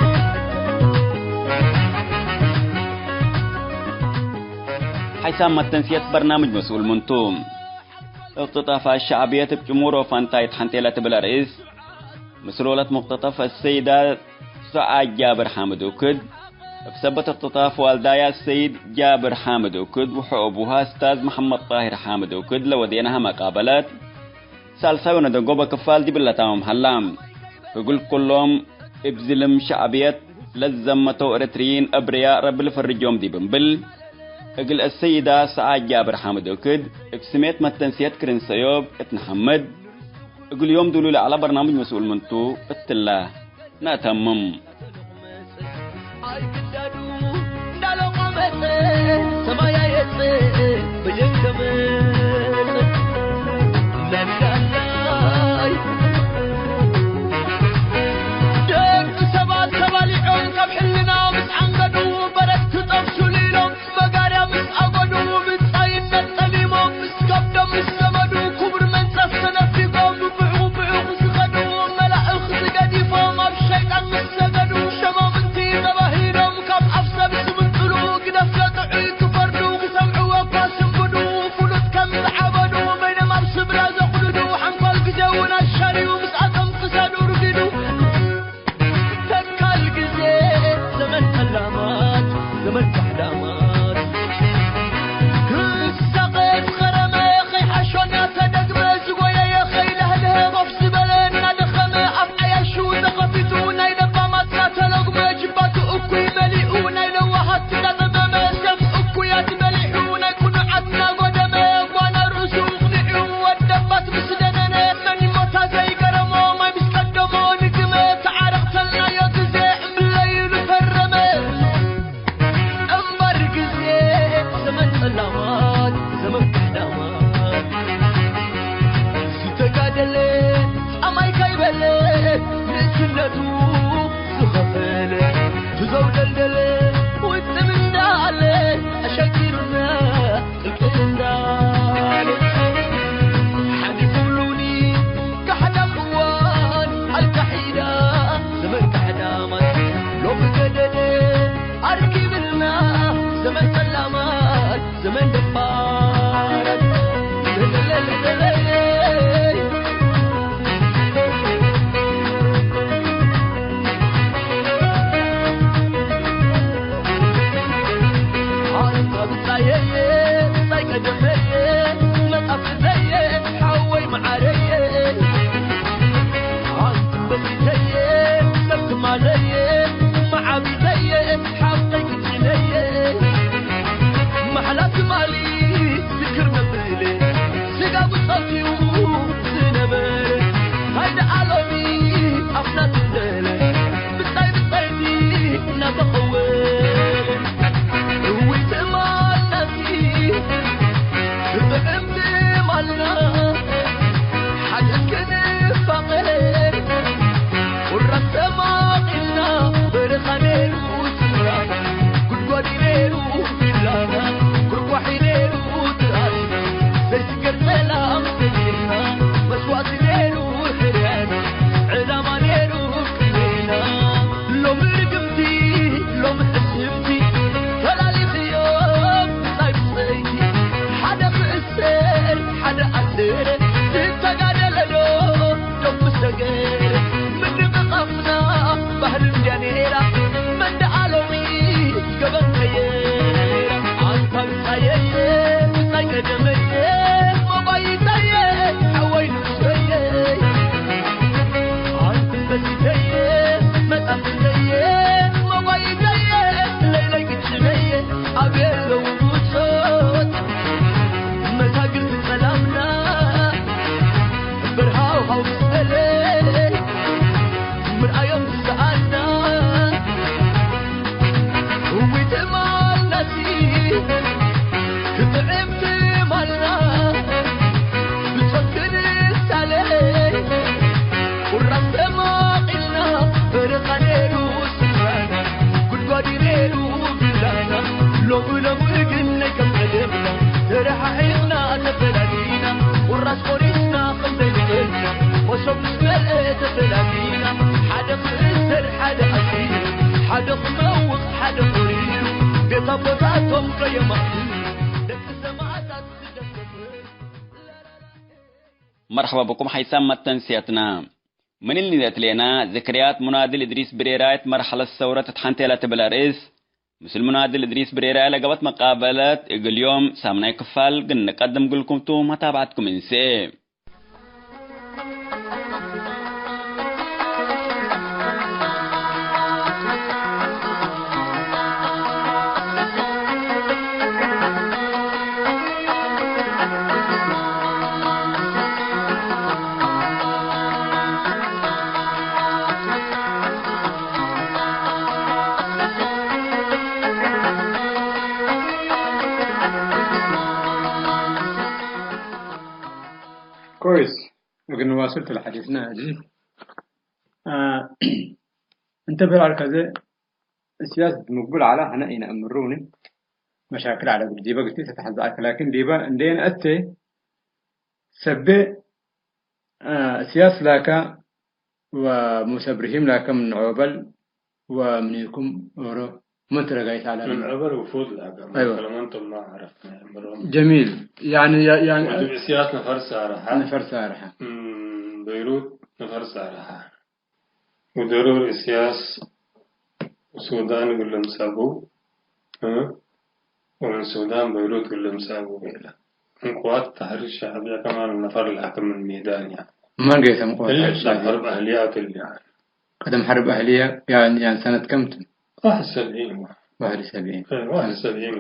ሓይሳም መተንስየት በርናምጅ መስኡል ምንቱ። እቅትጣፍ አሸዕብየት እብ ጭሙሮ ፋንታይት ሐንቴ ለትብል አርእስ፣ ምስል ወለት ሙቅተጠፍ አሰይዳ ሱዓድ ጃብር ሓምድ ኡክድ፣ እብ ሰበት እቅትጣፍ ዋልዳያ ሰይድ ጃብር ሓምድ ኡክድ ወሕኡቡሃ እስታዝ መሐመድ ጣሂር ሓምድ ኡክድ ለወዴናሀ መቃበለት፣ ሳልሳይ ወነደንጎበ ክፋል ዲብ ለታምም ሀላ። እግል ኩሎም እብ ዝልም ሸዕብየት ለዘመተው ኤረትርይን እብርያእ ረቢ ልፈርጆም ዲብ እምብል፣ እግል አሰይዳ ሰዓድ ጃብር ሓምድ እክድ፣ እብ ስሜት መተንስየት ክርን ሰዮብ እት ነሐምድ፣ እግል ዮም ዱሉ ለዐለ በርናምጅ መስኡል ምንቱ እትለ። ነአተምም። ኣይግዳዱ እንዳለቆመጸ ሰማይ ኣየጽእ በጀክ ተመጽእ ለንዳላይ ደቂ ሰባት ተባሊዖም ካብ ሕልና ምስ ዓንገዱ በረት ክጠፍሱ ሊሎም መጋርያ ምስ ኣገዱ ብጻይነት ጠሊሞም ምስ ከብዶም ምስ ዘመዱ ክቡር መንጸፍ ተነፊጎም ብብዕኡ ብዕኡ ዝኸዱ መላእኽቲ ገዲፎም ኣብ ሸይጣን ምስ ሰገዱ ሸማምንቲ ተባሂሎም ካብ ኣፍ ሰብ ዝምንጥሉ ግደፍ ዘጥዑይ ክፈርዱ ክሰምዕዎ እኳ ስንብዱ ፍሉጥ ከም ዝዓበዱ በይኖም ኣብ ስብራ ዘቑድዱ ሓንኳል ግዜ እውን ኣሻርዩ ምስኣቶም ክሳዱ ርጊዱ። ተካል ግዜ ዘመን ጠላማት፣ ዘመን ካሕዳማት። ክሳቐት ኸረመ፣ ኸይሓሾና ተደግመ፣ ዝጎየየ ኸይለህለሀ፣ ኮፍ ዝበለ እናደኸመ፣ ኣፍ ዓያሹ ተኸፊቱ፣ ናይ ለባማትና ተለጉመ፣ ጅባቱ እኩይ መሊኡ፣ ናይ ለዋሃት እናጠመመ፣ ሰፍ እኩያት በሊዑ፣ ናይ ቅኑዓት እናጎደመ፣ ጓና ርእሱ እቕኒዑ፣ ወደባት ምስ ደነነ፣ መን ይሞታ ዘይገረሞ፣ ማይ ምስ ቀደሞ፣ ንግመ፣ ተዓረቕ ተልናዮ ግዜ፣ እምብለይሉ ፈረመ። እምበር ግዜ ዘመን ጸላማት፣ ዘመን ካሕዳማት። ዝተጋደለ ጻማይ ካይበለ ንእስነቱ ዝኸፈለ፣ ብዘው ደልደለ ውጥም እንዳለ ኣሸጊሩና ቅልቅል እንዳለ። ሓሊፉሉኒ ካሕዳም እዋን ኣልካሒዳ ዘመን ካሕዳማት ሎሚ ገደደ ኣርኪብልና ዘመን ጠላማት ዘመን ደፋራት። ኣንታ ብጻየየ፣ ብጻይ ቀደመየ፣ መጻፍተየ፣ ሓወይ መዓረየ። ኣንታ በሲተየ፣ ሰብ ትማለየ፣ መዓቢተየ፣ ሓቀይ ክጅነየ። ማሕላ ትማሊ ዝክር መብለ፣ ስጋ ብጾትዩ ዝነበረ፣ ሃይደ ኣሎሚ ኣፍና ትንደለ። ብጻይ ብጻይቲ እናተቐወ፣ እውይ ትማልናቲ፣ ብጥዕም ትማልና፣ ሓቂ ክንፋቐር፣ ቁራስ ተማቒልና፣ በረኻ ነይሩ ስምራና፣ ጉድጓድ ነይሩ ቪላና፣ ቁርቋሒ ነይሩ ትራስና፣ ዘይስገር ሰላም ሰጊርና፣ መስዋእቲ ነይሩ ሕርያና፣ ዕላማ ነይሩ ቅኔና። ሎሚ ርግምቲ፣ ሎሚ ሕስምቲ፣ ፈላሊኽዮ ብጻይ ብጸይቲ፣ ሓደ ክእሰር፣ ሓደ ኣስረ፣ ዝተጋደለ ዶ ዶብ ምስ ሰገረ፣ ምንቕቓፍና ባህሊ እንድያ ነይራ፣ መን ደኣ ሎሚ ገበን ቀየራ። ኣንታ ብጻየየ፣ ብጻይ ቀደመየ፣ መባይታየ፣ ሓወይ ንስረየ። ኣንታ በሲተየ፣ መጻፍተየ፣ መባይታየ፣ ለይለይ ግጭነየ፣ ኣብ የለው ብጾት መሳግር ዝጸላምና፣ በርሃው ሃው ዝጸለ፣ ምርኣዮም ዝሰኣና፣ እዊ ትማልናሲ፣ ክጥዕም ትማልና፣ ብጾት ክንሳለ፣ ቁራስ ተማቒልና፣ በረኻ ነይሩ ስፍራና፣ ጉድጓድ ነይሩ ቪላና፣ ሎሚ ሎሚ ግን ናይ ከም ቀደምና፣ ተረሓሒቕና ተፈላሊና፣ ቁራስ ቆሪስና ከም ዘይንኽእልና፣ መሶብ ምስ መልአ ተፈላሊና፣ ሓደ ክእሰር ሓደ ኣሲሩ፣ ሓደ ክመውት ሓደ ቆሪሩ፣ ቤት ኣቦታቶም ከየማእቱ፣ ደቂ ሰማእታት ስደት ሰፍር። መርሐባ ብኩም ሓይሳም መተንስያትና። ምን እሊ ንደትሌና ዝክርያት ሙናድል እድሪስ ብሬራ እት መርሐለት ሰውረት እት ሐንቴ ለትብል አርእስ፣ ምስል ሙናድል እድሪስ ብሬራ ለገበት መቃበለት እግል ዮም ሳምናይ ክፋል ግን ንቀድም ግልኩም ቱ መታብዐትኩም እንሴ። كويس. እግል ንዋስል ተ ለሐዲስና እሊ፣ አ፣ እንተ ብዕል ከዘ እስያስ ምግቡል ዐለ፣ ሐነ ኢነአምሩኒ መሻክል ዐለ እግል ዲበ ግልቲ ተተሐዘዐከ፣ ላኪን ዲበ እንዴ ነአቴ ሰቤ፣ አ፣ እስያስ ላከ ወሙሰ እብርሂም ላከ ምን ዖበል ወምኒኩም ኦሮ ምን ትረጋይት ዐለ። ምን ዐበር ውፉድ ለአገር አይዋ። መሰለመንቶም ማ ዐረፍነ እምሮም። ጀሚል። ያኒ፣ ያ-፣ ያኒ ወዲ እስያስ ነፈር ሳርሐ። ነፈር ሳርሐ። እም፣ በይሩት ነፈር ሳርሐ። ወደሩር እስያስ ሱዳን እግል ልምጸኡ፣ እ? ወምን ሱዳን በይሩት እግል ልምጸኡ ቤለ። ምን ቅዋት ተሕሪር ሸዕብየ ከማን ነፈር ለአክም ምን ሜዳን ያ። ማን ገይሰም ቅዋት እሊ ተሕሪር ሸዕብየ? ሐርብ አህልያት እሊ ያ። ቀደም ሐርብ አህልየ ያን፣ ያን ሰነት ከምቱ? ዋሕድ ሰብዒን። ዋሕድ ሰብዒን። እ፣ ዋሕድ ሰብዒን።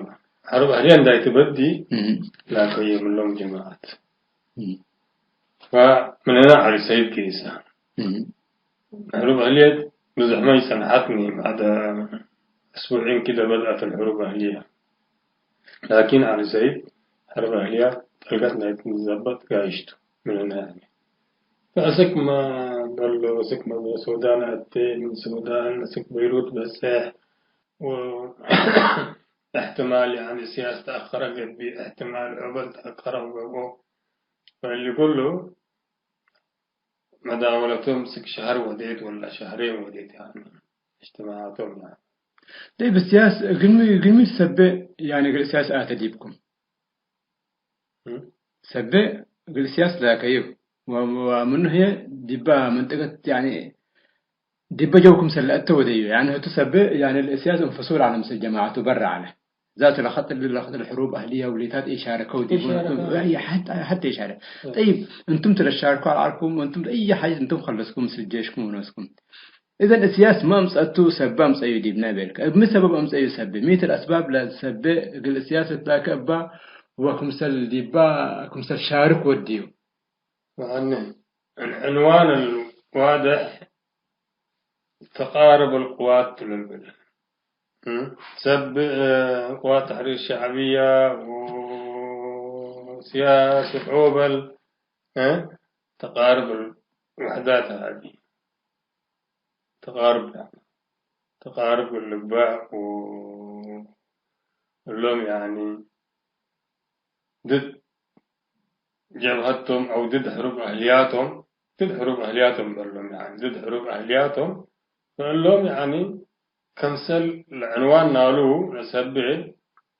ሐርብ አህልየ እንዳይ ትበዲ እም። ላከየ ምሎም ጀማዓት። እም። ፈምን ህና ዐሊ ሰይድ ጌሰ። እም። ሐርብ አህልየ ብዙሕ ማ ጸንሐትኒ፣ ባዕድ አስቡዒን ክደ በድአት አልሐርብ አህልየ። ላኪን ዐሊ ሰይድ ሐርብ አህልየ ጠልቀት ናይ ትዘበጥ ጋይሽ ቱ ምን ህና ያኒ። ፈአስክ ማ በሎ፣ አስክ ማ ሱዳን አቴ፣ ምን ሱዳን አስክ በይሩት በጽሕ፣ ወእሕትማል፣ ያኒ፣ እስያስ ተአከረ ገብእ፣ እሕትማል ዖበል ተአከረ ወገብኦ። ፈእሊ ኩሉ መዳወለቶም አስክ ሸህር ወዴት ወላ ሸህሬን ወዴት፣ ያኒ፣ እጅትማዓቶም፣ ያኒ። ጠይብ፣ እስያስ እግልሚ፣ እግልሚ ሰቤ፣ ያኒ፣ እግል እስያስ አተ ዲብኩም? እም? ሰቤ እግል እስያስ ላከዩ። ወ-፣ ወምኑ ህዬ ዲበ መንጠቀት፣ ያኒ፣ ዲበ ጀው ክምሰል ለአተ ወደዩ። ያኒ ህቱ ሰቤ፣ ያኒ፣ ለእስያስ እንፍሱል ዐለ ምስል ጀማዐቱ በረ ዐለ። ዛቱ ለኸጥ እሊ ለኸጥ ለሕሩብ አህልየ ውሊታት ኢሻረከው ዲቡ ኢሻረከው። ሐተ፣ ሐተ ኢሻረ። እም። ጠይብ፣ እንቱም ትለሻርኩ አልዓልኩም፣ ወእንቱም ለእየ ሓጀት እንቱም ከለስኩም ምስል ጄሽኩም ወነስኩም። እዘን እስያስ ማ አምጸአቱ ሰበ አምጸዩ ዲብነ ቤልከ። እብ ሚ ሰበብ አምጸዩ ሰበ? ሚ ተ ለአስባብ ለሰበ እግል እስያስ ልትላከ እባ ወክምሰል ዲባ ክምሰል ሻርክ ወድዩ? መዐነ፣ ዕንዋን አልዋድሕ ተቃርብ አልቅዋት ቱ ለልብል። እም? ሰብ፣ እ፣ ቅዋት ተሕሪር ሸዕብያ ወስያስ ወዖበል፣ እ፣ ተቃርብ አልውሕዳት ሀዚ። ተቃርብ፣ ተቃርብ ልግባእ ው-፣ እሎም፣ ያኒ፣ ድድ ጀብሀቶም አው ድድ ሕሩብ አህልያቶም፣ ድድ ሕሩብ አህልያቶም በሎም፣ ያኒ፣ ድድ ሕሩብ አህልያቶም፣ ፈእሎም፣ ያኒ፣ ከምሰል ለዕንዋን ናሉ ለሰብዕ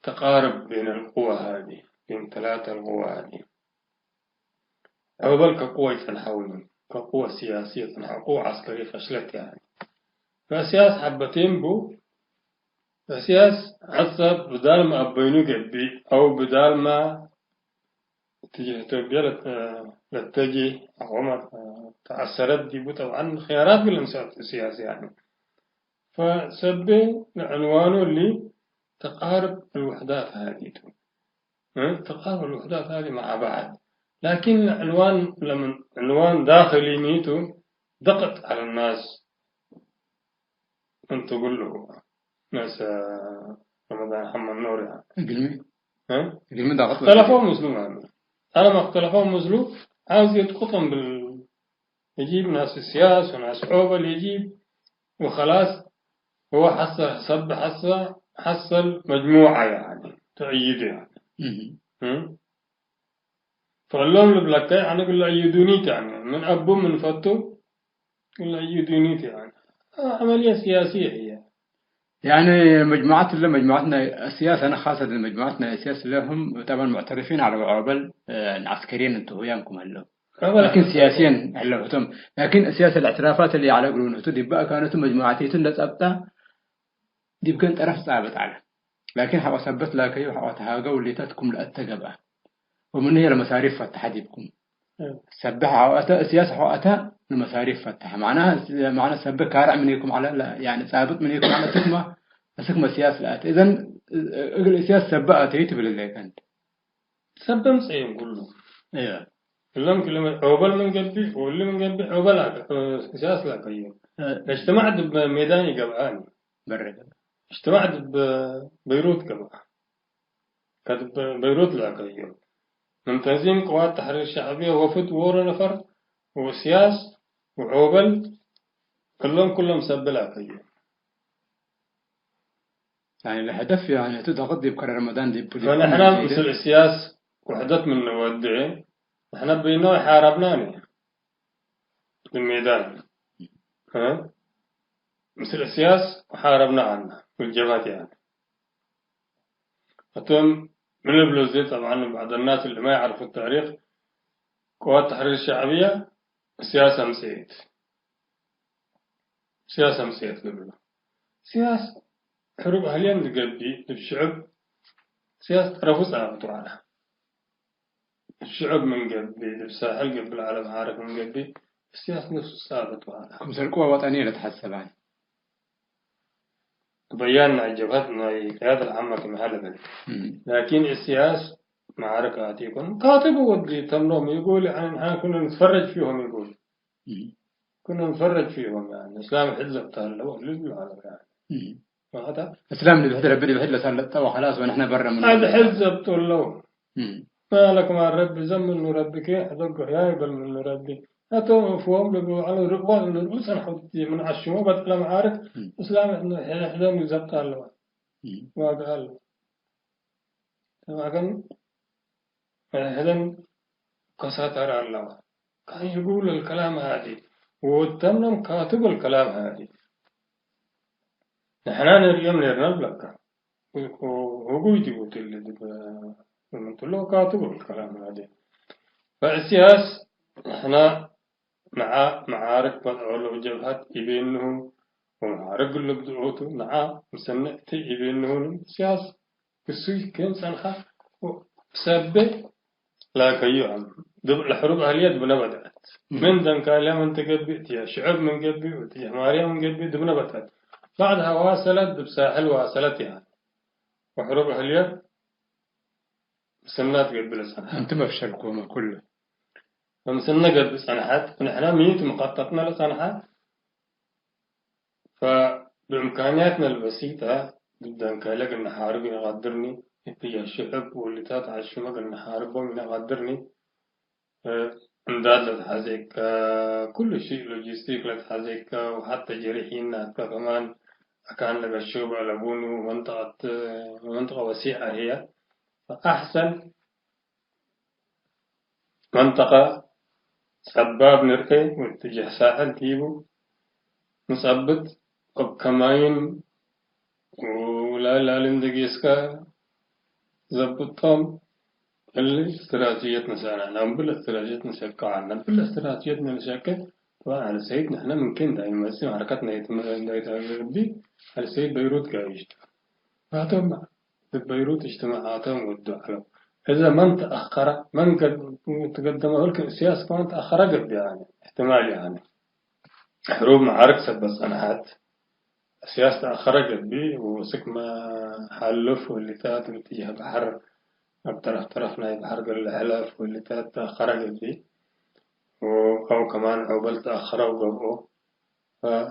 ተቃርብ ቤን አልቅዋ ሀዚ፣ ቤን ተላተ አልቅዋ ሀዚ። ዐውበል ከቅወ ኢጸንሐው፣ ከቅወ ሲያሲ ኢጸንሐው፣ ቅወ ዐስከሪ ፈሽለት፣ ያኒ። ፈሲያስ ሐበቴን ቡ፣ ፈሲያስ ሐሰብ ብዳል ማ አበይኑ ገብእ፣ አው ብዳል ማ እትጅህ ኢትዮጵያ ለተ-፣ ለተጂ አቆመት ተአሰረት ዲቡ፣ ጠብዓን ኽያራት ግል እንሰአት ሲያሲ፣ ያኒ። ፈሰቤ ለዕንዋኑ እሊ ተቃርብ አልውሕዳት ሀዲቱ። እ? ተቃርብ አልውሕዳት ሀዚ መዓ በዕድ። ላኪን ዕንዋን፣ ለምን ዕንዋን ዳክሊ ኒቱ ደቅጥ ዐለ ናስ እንቱ ግሉ ናስ ረመዳን ሐመድ ኖር፣ ያኒ። እግልሚ? እ? እግልሚ ዳቅጥ እክተለፈው ምስሉ ማለት። አለማ እክተለፈው ምስሉ ዐውዝ የጥቁጦም ብል የጂብ ናስ ሲያስ ወናስ ዖበል የጂብ ወኸላስ። ህወ ሐሰ ሰብ ሐሰ ሐሰል መጅሙዐ፣ ያኒ፣ ተእይዱ፣ ያኒ። እህ። እም? ፈእሎም ልብለከ፣ ያኒ፣ እግል ለእይዱኒት፣ ያኒ፣ ምን አቡ ምን ፈቱ እግል ለእይዱኒት፣ ያኒ። ዐመልየ ሲያሲየ ህየ። ያኒ፣ መጅሙዐት እለ መጅሙዐት ናይ ሲያስ፣ አነ ካሰት መጅሙዐት ናይ ሲያስ ለህም ጠበን ሙዕተረፊን ዐለው ዖበል፣ እ፣ ዐስከርየን እንቱ ሁያም ክም ህለው። ላኪን ሲያስየን ዐለው ህቶም። ላኪን ሲያስ አልእዕትራፋት እሊ ዐለ እግሉ ህቱ ዲብ አካነቱ መጅሙዓቲቱ እንደ ጸብጠ ዲብ ገን ጠረፍ ጻብጥ ዐለ። ላኪን ሐቆ ሰበት ላከዩ ሐቆ ተሃገው ሌታት ክም ለአተ ገብአ። ወምኑ ህዬ ለመሳሪፍ ፈተሐ ዲብኩም። እም። ሰበ ሐቆ አተ፣ ሲያስ ሐቆ አተ ለመሳሪፍ ፈተሐ። መዕናህ፣ መዕናህ ሰበ ካርዕ ምኔኩም ዐለ፣ ለ-፣ ያኒ ጻብጥ ምኔኩም ዐለ፣ እስክመ፣ እስክመ ሲያስ ለአተ። እዘን እግል ሲያስ ሰበ አተዩ ትብል እለ ከንት። ሰበ ምጽአዮም ኩሉ። እየ። እሎም ክልመ ዖበል ምን ገብእ፣ ወእሊ ምን ገብእ፣ ዖበል አከ-፣ እ፣ ሲያስ ላከዮ። እ። ለእጅትማዕ ድብ ሜዳን ይገብአኒ። በረ ገብአ። እጅትማዕ ድብ በይሩት ገብአ። ከድብ በይሩት ላከዮ። ምን ተንዚም ቅዋት ተሕሪር ሸዕብየ ወፍድ ዎሮ ነፈር ወእስያስ ወዖበል እሎም ኩሎም ሰብለ አከዩ። ያኒ ለሀደፍ ያኒ እቱ ደቅት ዲብ ከረ ረመዳን ዲብ ዲብ ፈንሕና ምስል እስያስ ውሕደት ምን ንወዴ፣ ንሕነ በይኖ ሓረብናኒ። ልሜዳን፣ እ? ምስል እስያስ ሓረብና አና፣ ወልጀባት ያኒ። አቶም ምን ልብሎ እዜ፣ ጠብዓን፣ بعض الناس اللي ما يعرفوا التاريخ، ቅዋት ተሕሪር ሸዕብየ እስያስ አምጽኤት። እስያስ አምጽኤት ልብሎ። እስያስ ሕሩብ አህልየን ልገብእ፣ ልብ ሽዑብ እስያስ ጠረፉ ጻብጥ ወዐለ። ሽዑብ ምን ገብእ፣ እብ ሳሕል ገብእ ለዐለ መዓርክ ምን ገብእ፣ እስያስ ነፍሱ ጻብጥ ወዐለ። ክምሰል ቅዋ ወጠንየ ለትሐሰባን። በያን ናይ ጀብሀት ናይ ቅያደት ለዓመ ክም ሀለ በል። እም። ላኪን እስያስ መዓርክ አቲ ኢኮን። ካትብ ወዲ ተምሮም ይጎል፣ ያኒ፣ ንሕና ኩና ንትፈረጅ ፊሆም ይጎል። እም። ኩና ንትፈረጅ ፊሆም፣ ያኒ፣ እስላም ሕድ ዘብጥ አለው ልብል ዐለ፣ ያኒ። እም። ማዕታ እስላም ልብሕድ ረቢ ልብሕድ ለሳለጠ ወኸላስ ወንሕነ በረ ምኑ። አድሕድ ዘብጦ ለው። እም። ማለክ ማን ረቢ ዘም ምኑ ረቢ ኬ ሕደጎ ሕያይ በል ምኑ ረቢ። አቶም እፍዎም ልብሉ ዐለው ርቅዋት እንደ ርኡ ጸንሐው ምን ዐሽሞ በጥለ መዓርክ እም። እስላም ሕደን ዘብጥ አለዋ። እም። ዋጋ አለው። ተማከን ሕደን ከሳተር አለዋ። ካን ይጉል አልከላም ሀዲ ወተምነም ካትብ አልከላም ሀዲ። ንሕና ንርእዮም ኔርና ልብለካ። ህጉይ ዲቡ ትል ዲብ ምንትሎ ካትብ አልከላም ሀዲ። ፈእስያስ ንሕና ንዓ መዓርክ በድዖ ለሁ ጀብሀት ኢቤንሁ ወመዓርክ ግሉብ ድኦቱ ንዓ ምሰንዕቲ ኢቤንሁን እስያስ ክሱይ ክም ጸንሐ ሰቤ ላከዩ ዐም። ድብ ለሕሩብ አህልየ ድብነ በድአት። እም። ምን ደንካልያ ምን ትገብእ እትየ፣ ሽዕብ ምን ገብእ እትየ፣ ማርያ ምን ገብእ ድብነ በድአት። ባዕድሃ ዋሰለት፣ ድብ ሳሕል ዋሰለት ያኒ። ወሕሩብ አህልየ ምስና ትገብእ ለጸንሐት። እንቲ መፍሸልኮመ ኩሉ። ምስና ገብእ ጸንሐት። ንሕና ሚት ምቀጠጥነ ለጸንሐት። ፈብእምካንያትነ ለበሲጠ፣ ድደንከ ለእግል ነሓርብ ኢነቀድርኒ፣ እትየ ሽዕብ ወሊታት ዐሽመ እግል ነሓርቦም ኢነቀድርኒ፣ እ፣ እምዳድ ለትሐዜከ፣ ኩሉ ሺእ ሎጂስቲክ ለትሐዜከ፣ ወሐተ ጀሪሒን ናትከ ከማን አካን ለገሸው በአለቡኑ መንጠቀት፣ መንጠቀ ወሲዐ ህየ። ፈአሕሰን መንጠቀ ጸባብ ንርኤ ወእትጀህ ሳሕል ዲቡ ንጸብጥ፣ እብ ከማይን ውላላሊ እንዴ ጌስከ ዘብጦም፣ እሊ እስትራትጅየት ነሰአነ፣ ነአምብል እስትራትጅየት ነሸቀ ዐልነ። እምብል እስትራትጅየት ነሸቀ፣ ጠብዓን ዐሊ ሰይድ ንሕነ ምን ኬን ዳይመጽእ ሐረከት ናይት-፣ ናይት አርቢ፣ ዐሊ ሰይድ በይሩት ጋይሽ ቱ። ፋቶም እብ በይሩት እጅትማዓቶም ወዱ ዐለው። እዘ መን ተአኸረ፣ መን ገድ-፣ ትገደመ ህልክ እስያስ ከማን ተአኸረ ገብእ ያኒ፣ እሕትማል ያኒ። ሕሩብ መዓርክ ሰበት ጸንሐት። እስያስ ተአኸረ ገብእ ወስክ መሓልፍ ወሊታት እብ እትጀህ በሐር፣ እብ ጠረፍ ጠረፍ ናይ በሐር ገሌ ሕለፍ ወሊታት ተአኸረ ገብእ። ወአው ከማን ዖበል ተአኸረ ወገብኦ። ፈ-፣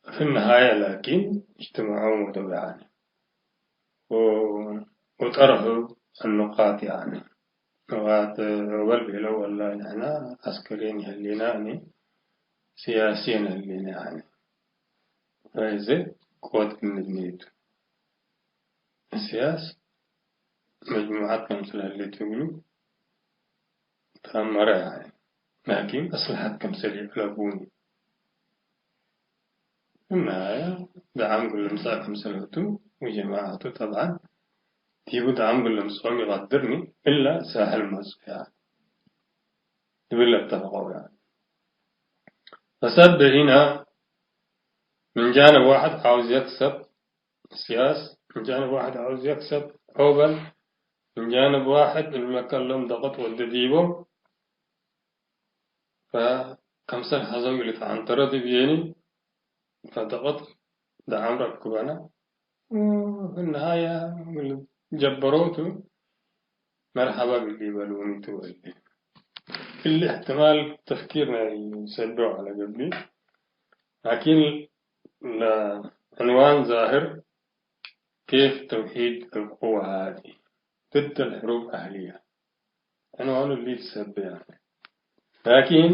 في النهاية ላኪን እጅትመዐው ወደው ያኒ። ወ-፣ ወጠርሑ አኑቃጥ ያኒ። ኑቃጥ ዑበል ቤለው ወላሂ ንሕና ዐስከርየን ይሀሌና እኔ ስያስየን ሀሌና ያኒ። ፈእዜ ቅወት እንድኔቱ። እስያስ መጅሙዐት ክምሰል ሀሌት እግሉ ተአመረ ያኒ። ላኪን አስለሐት ክምሰል ይዕለቡኒ። እናየ ደዓም እግል ልምጸእ ክምሰል ህቱ ወጀማዐቱ ጠብዓን ዲቡ ደዓም እግል ልምጽኦም ኢቀድርኒ እለ ሳሕል መጽኡ ያኒ። እብለ እተፈቀው ያኒ። ፈሰብ ህነ ምን ጃንብ ዋሕድ ዓውዝ የክሰብ እስያስ፣ ምን ጃንብ ዋሕድ ዓውዝ የክሰብ ዖበል፣ ምን ጃንብ ዋሕድ እብ ለከሎም ደቅጥ ወደ ዲቦም፣ ፈከምሰል ሐዘው ኢልትዐንተረ ዲብ ዬኒ፣ ፈደቅጥ ደዓም ረክበነ። ወፊ ነሃየ ጀበሮቱ መርሐባ እግል ሊበሉኒ ቱ ወእሊ። እሊ እሕትማል ተፍኪር ናይ ሰዶ ዐለ ገብእ። ላኪን ለዕንዋን ዛህር ኬፍ ተውሒድ እብ ቅወ ሃዲ። ضد الحروب أهلية። ዐንዋኑ እሊ ትሰቤ ያኒ። ላኪን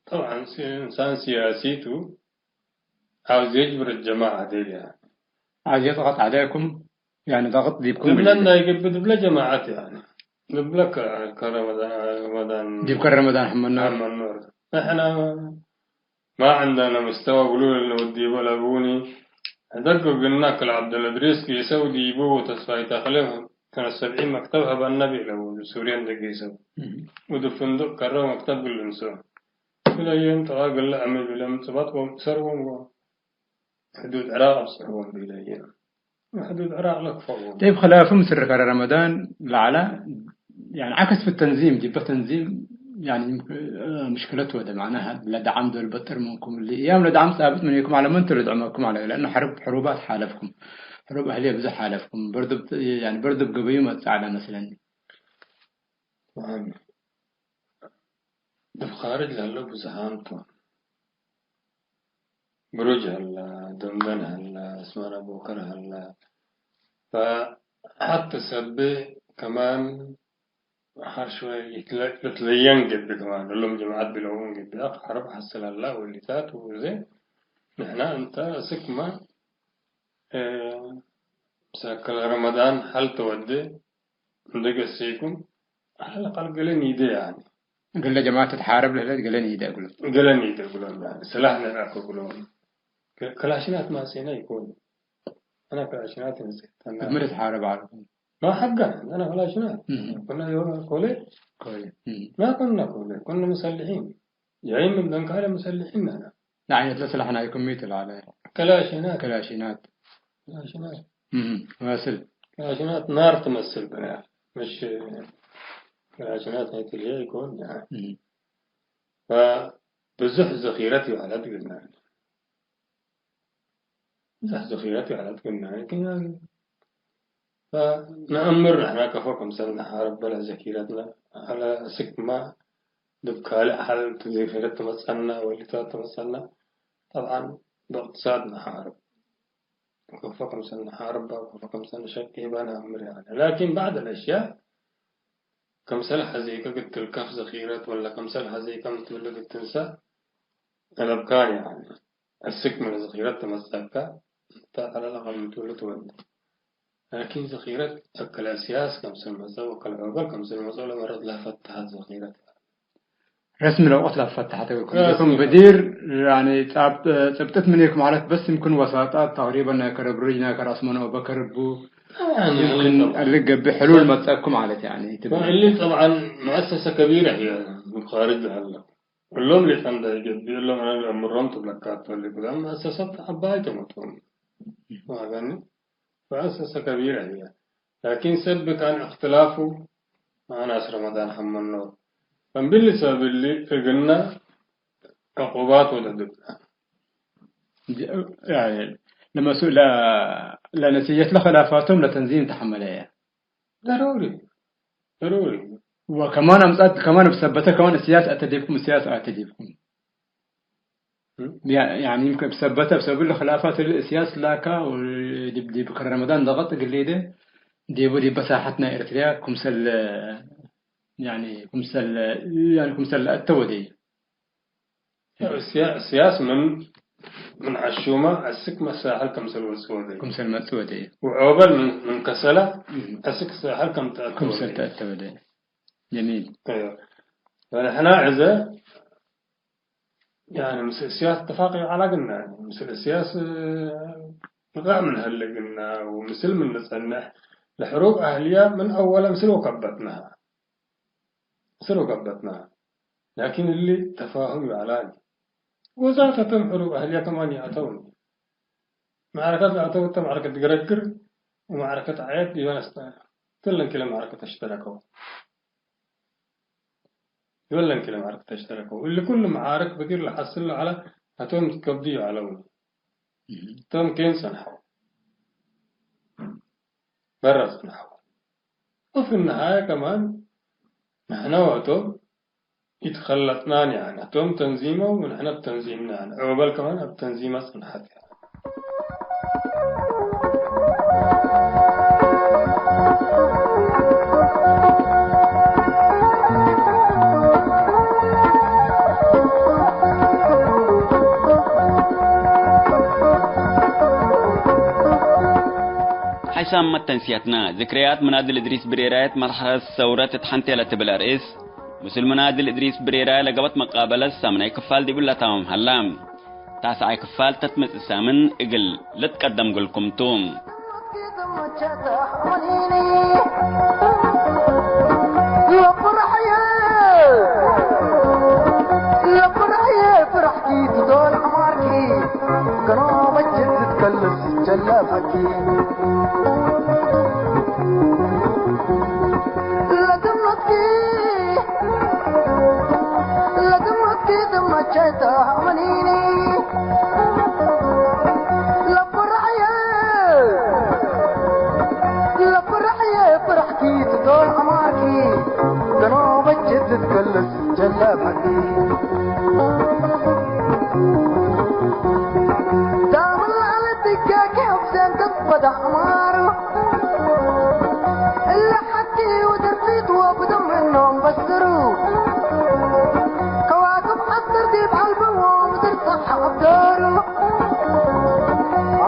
ጠብዓን ሲ-፣ እንሳን ሲያሲ ቱ፣ ዓውዝ የጅብር ጀማዐ ዴል ያኒ። ዓውዝ የድገጥ ዐለይኩም፣ ያኒ ደቅጥ ዲብኩም ልብለ ወይለ? ናይ ግብ ድብለ ጀማዐት ያኒ። ልብለ ከ-፣ ከረመዳን፣ ረመዳን ዲብ ከረመዳን ሐመኖር። ሐመኖር። ንሕና ማ ዐንደነ ምስተወ ብሉል እንወዲቦ ለቡኒ። ሕደግ እግልና ክል ዐብደልእድሪስ ጌሰው ዲቡ ወተስፋይ ተክሌ ሰነት ሰብዒን መክተብ ሀበነ ቤለው ሱርየ እንዴ ጌሰው። እህ። ወዲ ፍንዱቅ ከረው መክተብ ግልንሶ። ብለየን ጠዋ ግለ አሚ ብለም ጽባጥ ወምሰር ወንጎ። ሕዱድ ዕራቅ አብጽሕዎም ብለየን። ሕዱድ ዕራቅ ለክፈዎም። ጠይብ፣ ክላፉ ምስል ከረ ረመዳን ለዐለ፣ ያኒ ዐክስ ፊ ተንዚም፣ ዲበ ተንዚም፣ ያኒ ምሽክለት ወደ፣ መዕናሃ ለደዓም ዶል በጥር ምንኩም፣ እሊ እያም ለደዓም ሳብት ምኔኩም ዐለ፣ ምን ቱ ልድዕመኩም ዐለ? ለአኑ ሐርብ፣ ሕሩባት ሓለፍኩም፣ ሕሩብ አህልየ ብዙሕ ሓለፍኩም፣ በርዱ ብ-፣ ያኒ በርዱ ብገበዩ መጽእ ዐለ መስለኒ። ነዓም። ዲብ ካርጅ ለህለው ብዝሓም ቱ። ብሩጅ ሀላ፣ ደምደን ሀላ፣ ዑስማን አቡከር ሀላ። ፈሐት ሰቤ ከማን ሐር ሽወይ ይትለ-፣ ልትለየን ገብእ ከማን። እሎም ጀማዐት ቢለውን ገብእ አክ ሐርብ ሐስል ሀላ ወሊታት ወዘ። ንሕና እንተ እስክማ፣ እ፣ ምሳከለ ረመዳን ሐል ተወዴ እንዴ ገሴኩም፣ ዐለ ለአቀል ገሌ ኒዴ ያኒ። እግለ ጀማዐት ትትሓረብ ለህሌት ገሌ ኒዴ እግሎም። ገሌ ኒዴ እግሎም ያኒ። ስላሕ ነርአኮ እግሎም። ከ-፣ ክላሽናት ማሴነ ይኮን። አነ ክላሽናት እንሴተና። እብ ምን ትሓረብ ዐልኩም? ማ ሐቀ፣ አነ ክላሽናት። እህ። ኩና ዮም ኮሌ? ኮሌ። እህ። ማ ኩና ኮሌ፣ ኩና ሙሰልሒን። ጀይን ምን ደንካለ ሙሰልሒን ነና። ለዐይነት ለስላሕ ናይኩም ሚ ቱ ለዐለ? ክላሽናት። ክላሽናት። ክላሽናት። እም፣ መስል። ክላሽናት ናር ትመስል ብነ። ምሽ ክላሽናት ናይ ትልሄ ይኮን። እም። ፈብዙሕ ዘኪረት ይባላት ግና። ብዘሕ ዘኪረት ይዐለት ግናይ ክም ፈነአምር ንሕና ከፎ ክምሰል ነሓርብ በለ ዘኪረትነ ዐለ ስክማ ዲብ ካልእ ሐል ዘኪረት ትመጸና ወሊታት ትመጸና። ጠብዓን ብእቅትሳድ ነሓርብ ከፎ ክምሰል ነሓርብ ከፎ ክምሰል ነሸቂ በ ነአምር ያኒ። ላኪን ባዕድ አልአሽያእ ክምሰል ሐዜከ እግል ትልከፍ ዘኪረት ወለ ክምሰል ሐዜከ ምን ትብለ እግል ትንሰእ አለብካን ያኒ። አስክ ምን ዘኪረት ትመጸካ፣ እንተ ዐለ ለአቀል ምን ትብሉ ትወዴ። ላኪን ዘኪረት አከለ እስያስ ከምሰል መጸ ወአከለ ዖበል ከምሰል መጸ ለመረት ለፈተሐት ዘኪረት። ረስሚ ለወቅት ለፈተሐት እግልኩም። ረስሚ። ኢኩም በዲር፣ ያኒ፣ ጻብ-፣ ጽብጥት ምኒኩም ዐለት፣ በስ ይምክን ወሳጣት ተቅሪበን ናይ ከረ ብሩጅ ናይ ከረ ዐስማን አቡበከር እቡ፣ ያኒ፣ ይምክን አለ እሊ ገብእ ሕሉል መጸኩም ዐለት፣ ያኒ፣ ትብል። እሊ ጠብዓን መአሰሰ ከቢረ ህየ ምን ካርጅ ለሀለ። እሎም ሌጠ እንዴ ኢገብእ እሎም አነ ለአምሮም ትብለካ ቱ። እሊ ክልኦም መአሰሰት ዐባይ ተ መትኦም። ፈሀምተኒ? መአሰሰ ከቢረ ህየ። ላኪን ሰብ ካን እክትላፉ መዐናስ ረመዳን ሐመኖ። ፈምብሊ ሰበብ እሊ እግልነ ዕቁባት ወለድብነ። ጀ-፣ ያኒ ለመሱ-፣ ለ-፣ ለነቲጀት ለክላፋቶም ለተንዚም ተሐመለየ። ደሩሪ፣ ደሩሪ። ወከማን አምጻት፣ ከማን እብ ሰበተ፣ ከማን እስያስ አተ ዲብኩም፣ እስያስ አተ ዲብኩም። እም? ያ-፣ ያኒ እብ ሰበተ፣ እብ ሰብል ለክላፋት እሊ እስያስ ላካ፣ ወዲብ፣ ዲብ ከረ ረመዳን ደቀጥ እግል ሊደ፣ ዲቡ ዲበ ሳሐት ናይ ኤረትርያ ክምሰል፣ ያኒ ክምሰል፣ ያኒ ክምሰል ለአተ ወደየ። እስያ-፣ እስያስ ምን፣ ምን ሐሹመ አስክ መሳሕል ከምሰል ወጽእ ወደየ። ክምሰል መጽእ ወደየ። ወዖበል ምን፣ ምን ከሰለ እም። አስክ ሳሕል ከም ተአተ ክምሰል ወደየ። ተአተ ወደየ። ጀሚል። አዮ። ፈንሕና ዕዘ፣ ያኒ፣ ምስል እስያስ እትፋቅ ይዐላ ግና፣ ምስል እስያስ ንቃዕ ምን ሀለ ግና፣ ወምስል ምን ንጸንሕ፣ ለሕሩብ አህልያ ምን አወለ ምስል ወከበትናሃ። ምስል ወከበትናሃ። ላኪን እሊ ተፋሁም ይዐላኒ። ወዛተ ተም ሕሩብ አህልየ ከማን ይአተውኒ። መዕረከት ለአተው እተ መዕረከት ገረግር ወመዕረከት ዐየት ዲበን አስተ-፣ ክለን ክለ መዕረከት አሽተረከው። ክለን ክለ መዕረከት አሽተረከው። እሊ ኩሉ መዓረክ በዲር ለሐስል ለዐለ አቶም ትከብድዩ ዐለውኒ። እቶም ኬን ጸንሐው። በረ ጸንሐው። ወፊ ነሃየ ከማን ንሕነ ወእቶም ኢትከለጥናን፣ ያኒ፣ እቶም ተንዚሞም ወንሕነ እብ ተንዚምነ፣ ያኒ፣ ዖበል ከማን እብ ተንዚመ ጽንሐት፣ ያኒ። ታመት ተንስየትነ፣ ዝክርያት ምናድል እድሪስ ብሬራየት መርሐለት ሰውረት እት ሐንቴ ለትብል አርእስ፣ ምስል ምናድል እድሪስ ብሬራየ ለገበት መቃበለት ሳምናይ ክፋል ዲብ ለታምም ሀላ። ታስዓይ ክፋል ተትመጽእ ሳምን እግል ልትቀደም እግልኩም ቱ። ለፍርሕየ፣ ለፍርሕየ ፍርሕኪ ትዶል ዐማርኪ፣ ገኖ በጅት ትትከልስ ጀላብ ሐኪ። ለትምነትኪ፣ ለትምነትኪ ትመቸይተ አመኒኒ። ለፍርሕየ፣ ለፍርሕየ ፍርሕኪ ትዶል ዐማርኪ፣ ገኖ በጅት ትትከልስ ጀላብ ሐኪ። ዳምን ለዐለት ድጋጌ አብዘን ትትፈዳሕ ዐማሩ። እለ ሐቲ ወደርፊት ወብደም እኖም በስሩ። ከዋክብ ዐስር ዲብ ዐልበዎ ምድር ጸሕ አብደሩ።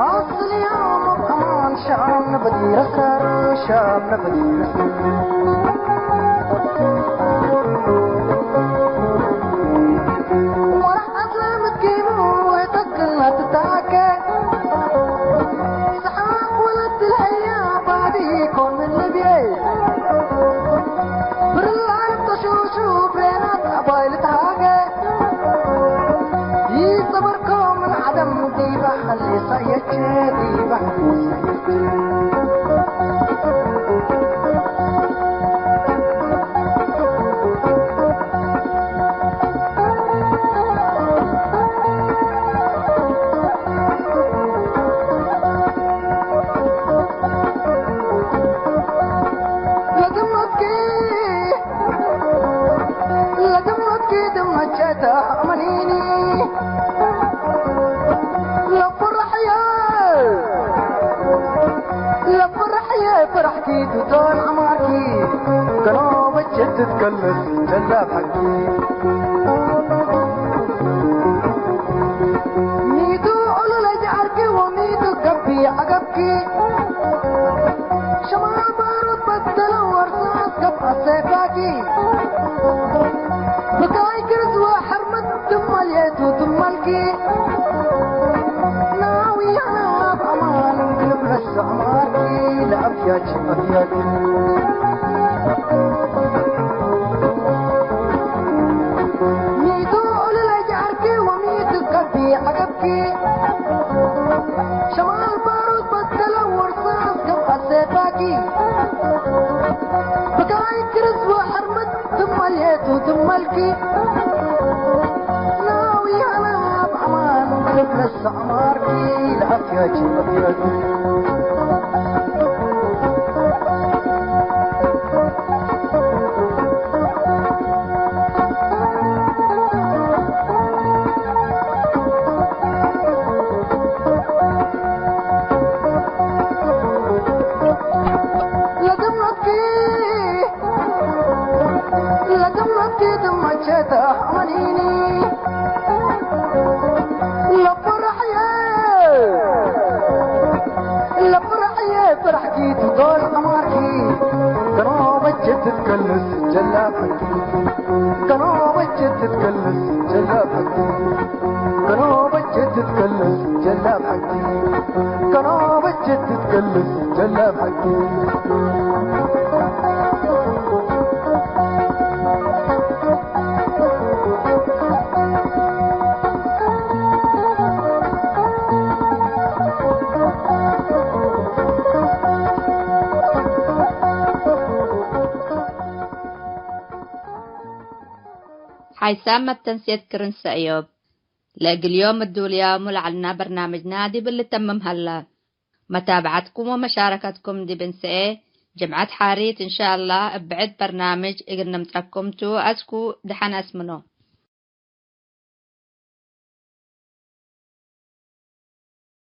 አስል ያም አማን ሻም ነበዲር አስራር፣ ሻም ነበዲር አስራር። ወራህ አስላም ኪሙ ወተክልና ትታከ። ሰሓቅ ወለት ለሀያ ባዲ ኮን ምን ልብየ። ብርላን ተሹሹ ብሬናት አባይ ልትሃገ። ይጸበርኮ ምን ዐደም ዲበ ሐሌ ሳየቼ፣ ዲበ ሐሌ ሳየቼ። ለግመትኪ፣ ለግመትኪ ድመቼ ተአመኒኒ። ለፍርሕየ፣ ለፍርሕየ ፍርሕኪ ትዶል ዐማርኪ፣ ገኖ በጀት ትትከለስ ጀላብ ሐቂ። ሚቱ ዑሉለ ጀዐርኪ ወሚቱ ገብእ ዐገብኪ፣ ሸማል ባሩድ በደለ ወርሳስ ገብአ ሴፋኪ፣ ብካይ ግርዝ ወሐርመት ትመልየቱ ትመልኪ፣ ናዊ ዐናብ አማን ክልብ ለሰማርኪ ለአፍያች አፍያኪ። ሚቱ ዑሉለ ጀዐርኪ ወሚቱ ገብእ ዐገብኪ፣ ሸማል ባሩድ በደለ ወርሳስ ገብአ ሴፋኪ፣ ብካይ ግርዝ ወሐርመት ትመልየቱ ትመልኪ፣ ናዊ ዐናብ አማን ክልብ ለሰማርኪ ለአፍያች አፍያኪ። ለግመትኪ፣ ለግመትኪ ትመቼ ተአመኒኒ። ለፍርሕየ፣ ለፍርሕየ ፍርሕኪ ትዶል ዐማርኪ፣ ገኖ በጀት ትትከልስ ጀላብ ሐቂ፣ ገኖ በጀት ትትከልስ ጀላብ ሐቂ፣ ገኖ በጀት ትትከልስ ጀላብ ሐቂ፣ ገኖ በጀት ትትከልስ ጀላብ ሐቂ። ሓይሳም መተንስየት ክርን ሰእዮብ። ለእግል ዮም እዱልያሙ ለዐልና በርናምጅና ዲብ ልተምም ሀላ። መታብዐትኩም ወመሻረከትኩም ዲብ እንሰኤ ጅምዐት ሓሪት እንሻአላህ እብ ብዕድ በርናምጅ እግል ንምጸኩም ቱ። አስኩ ደሐን አስምኖ።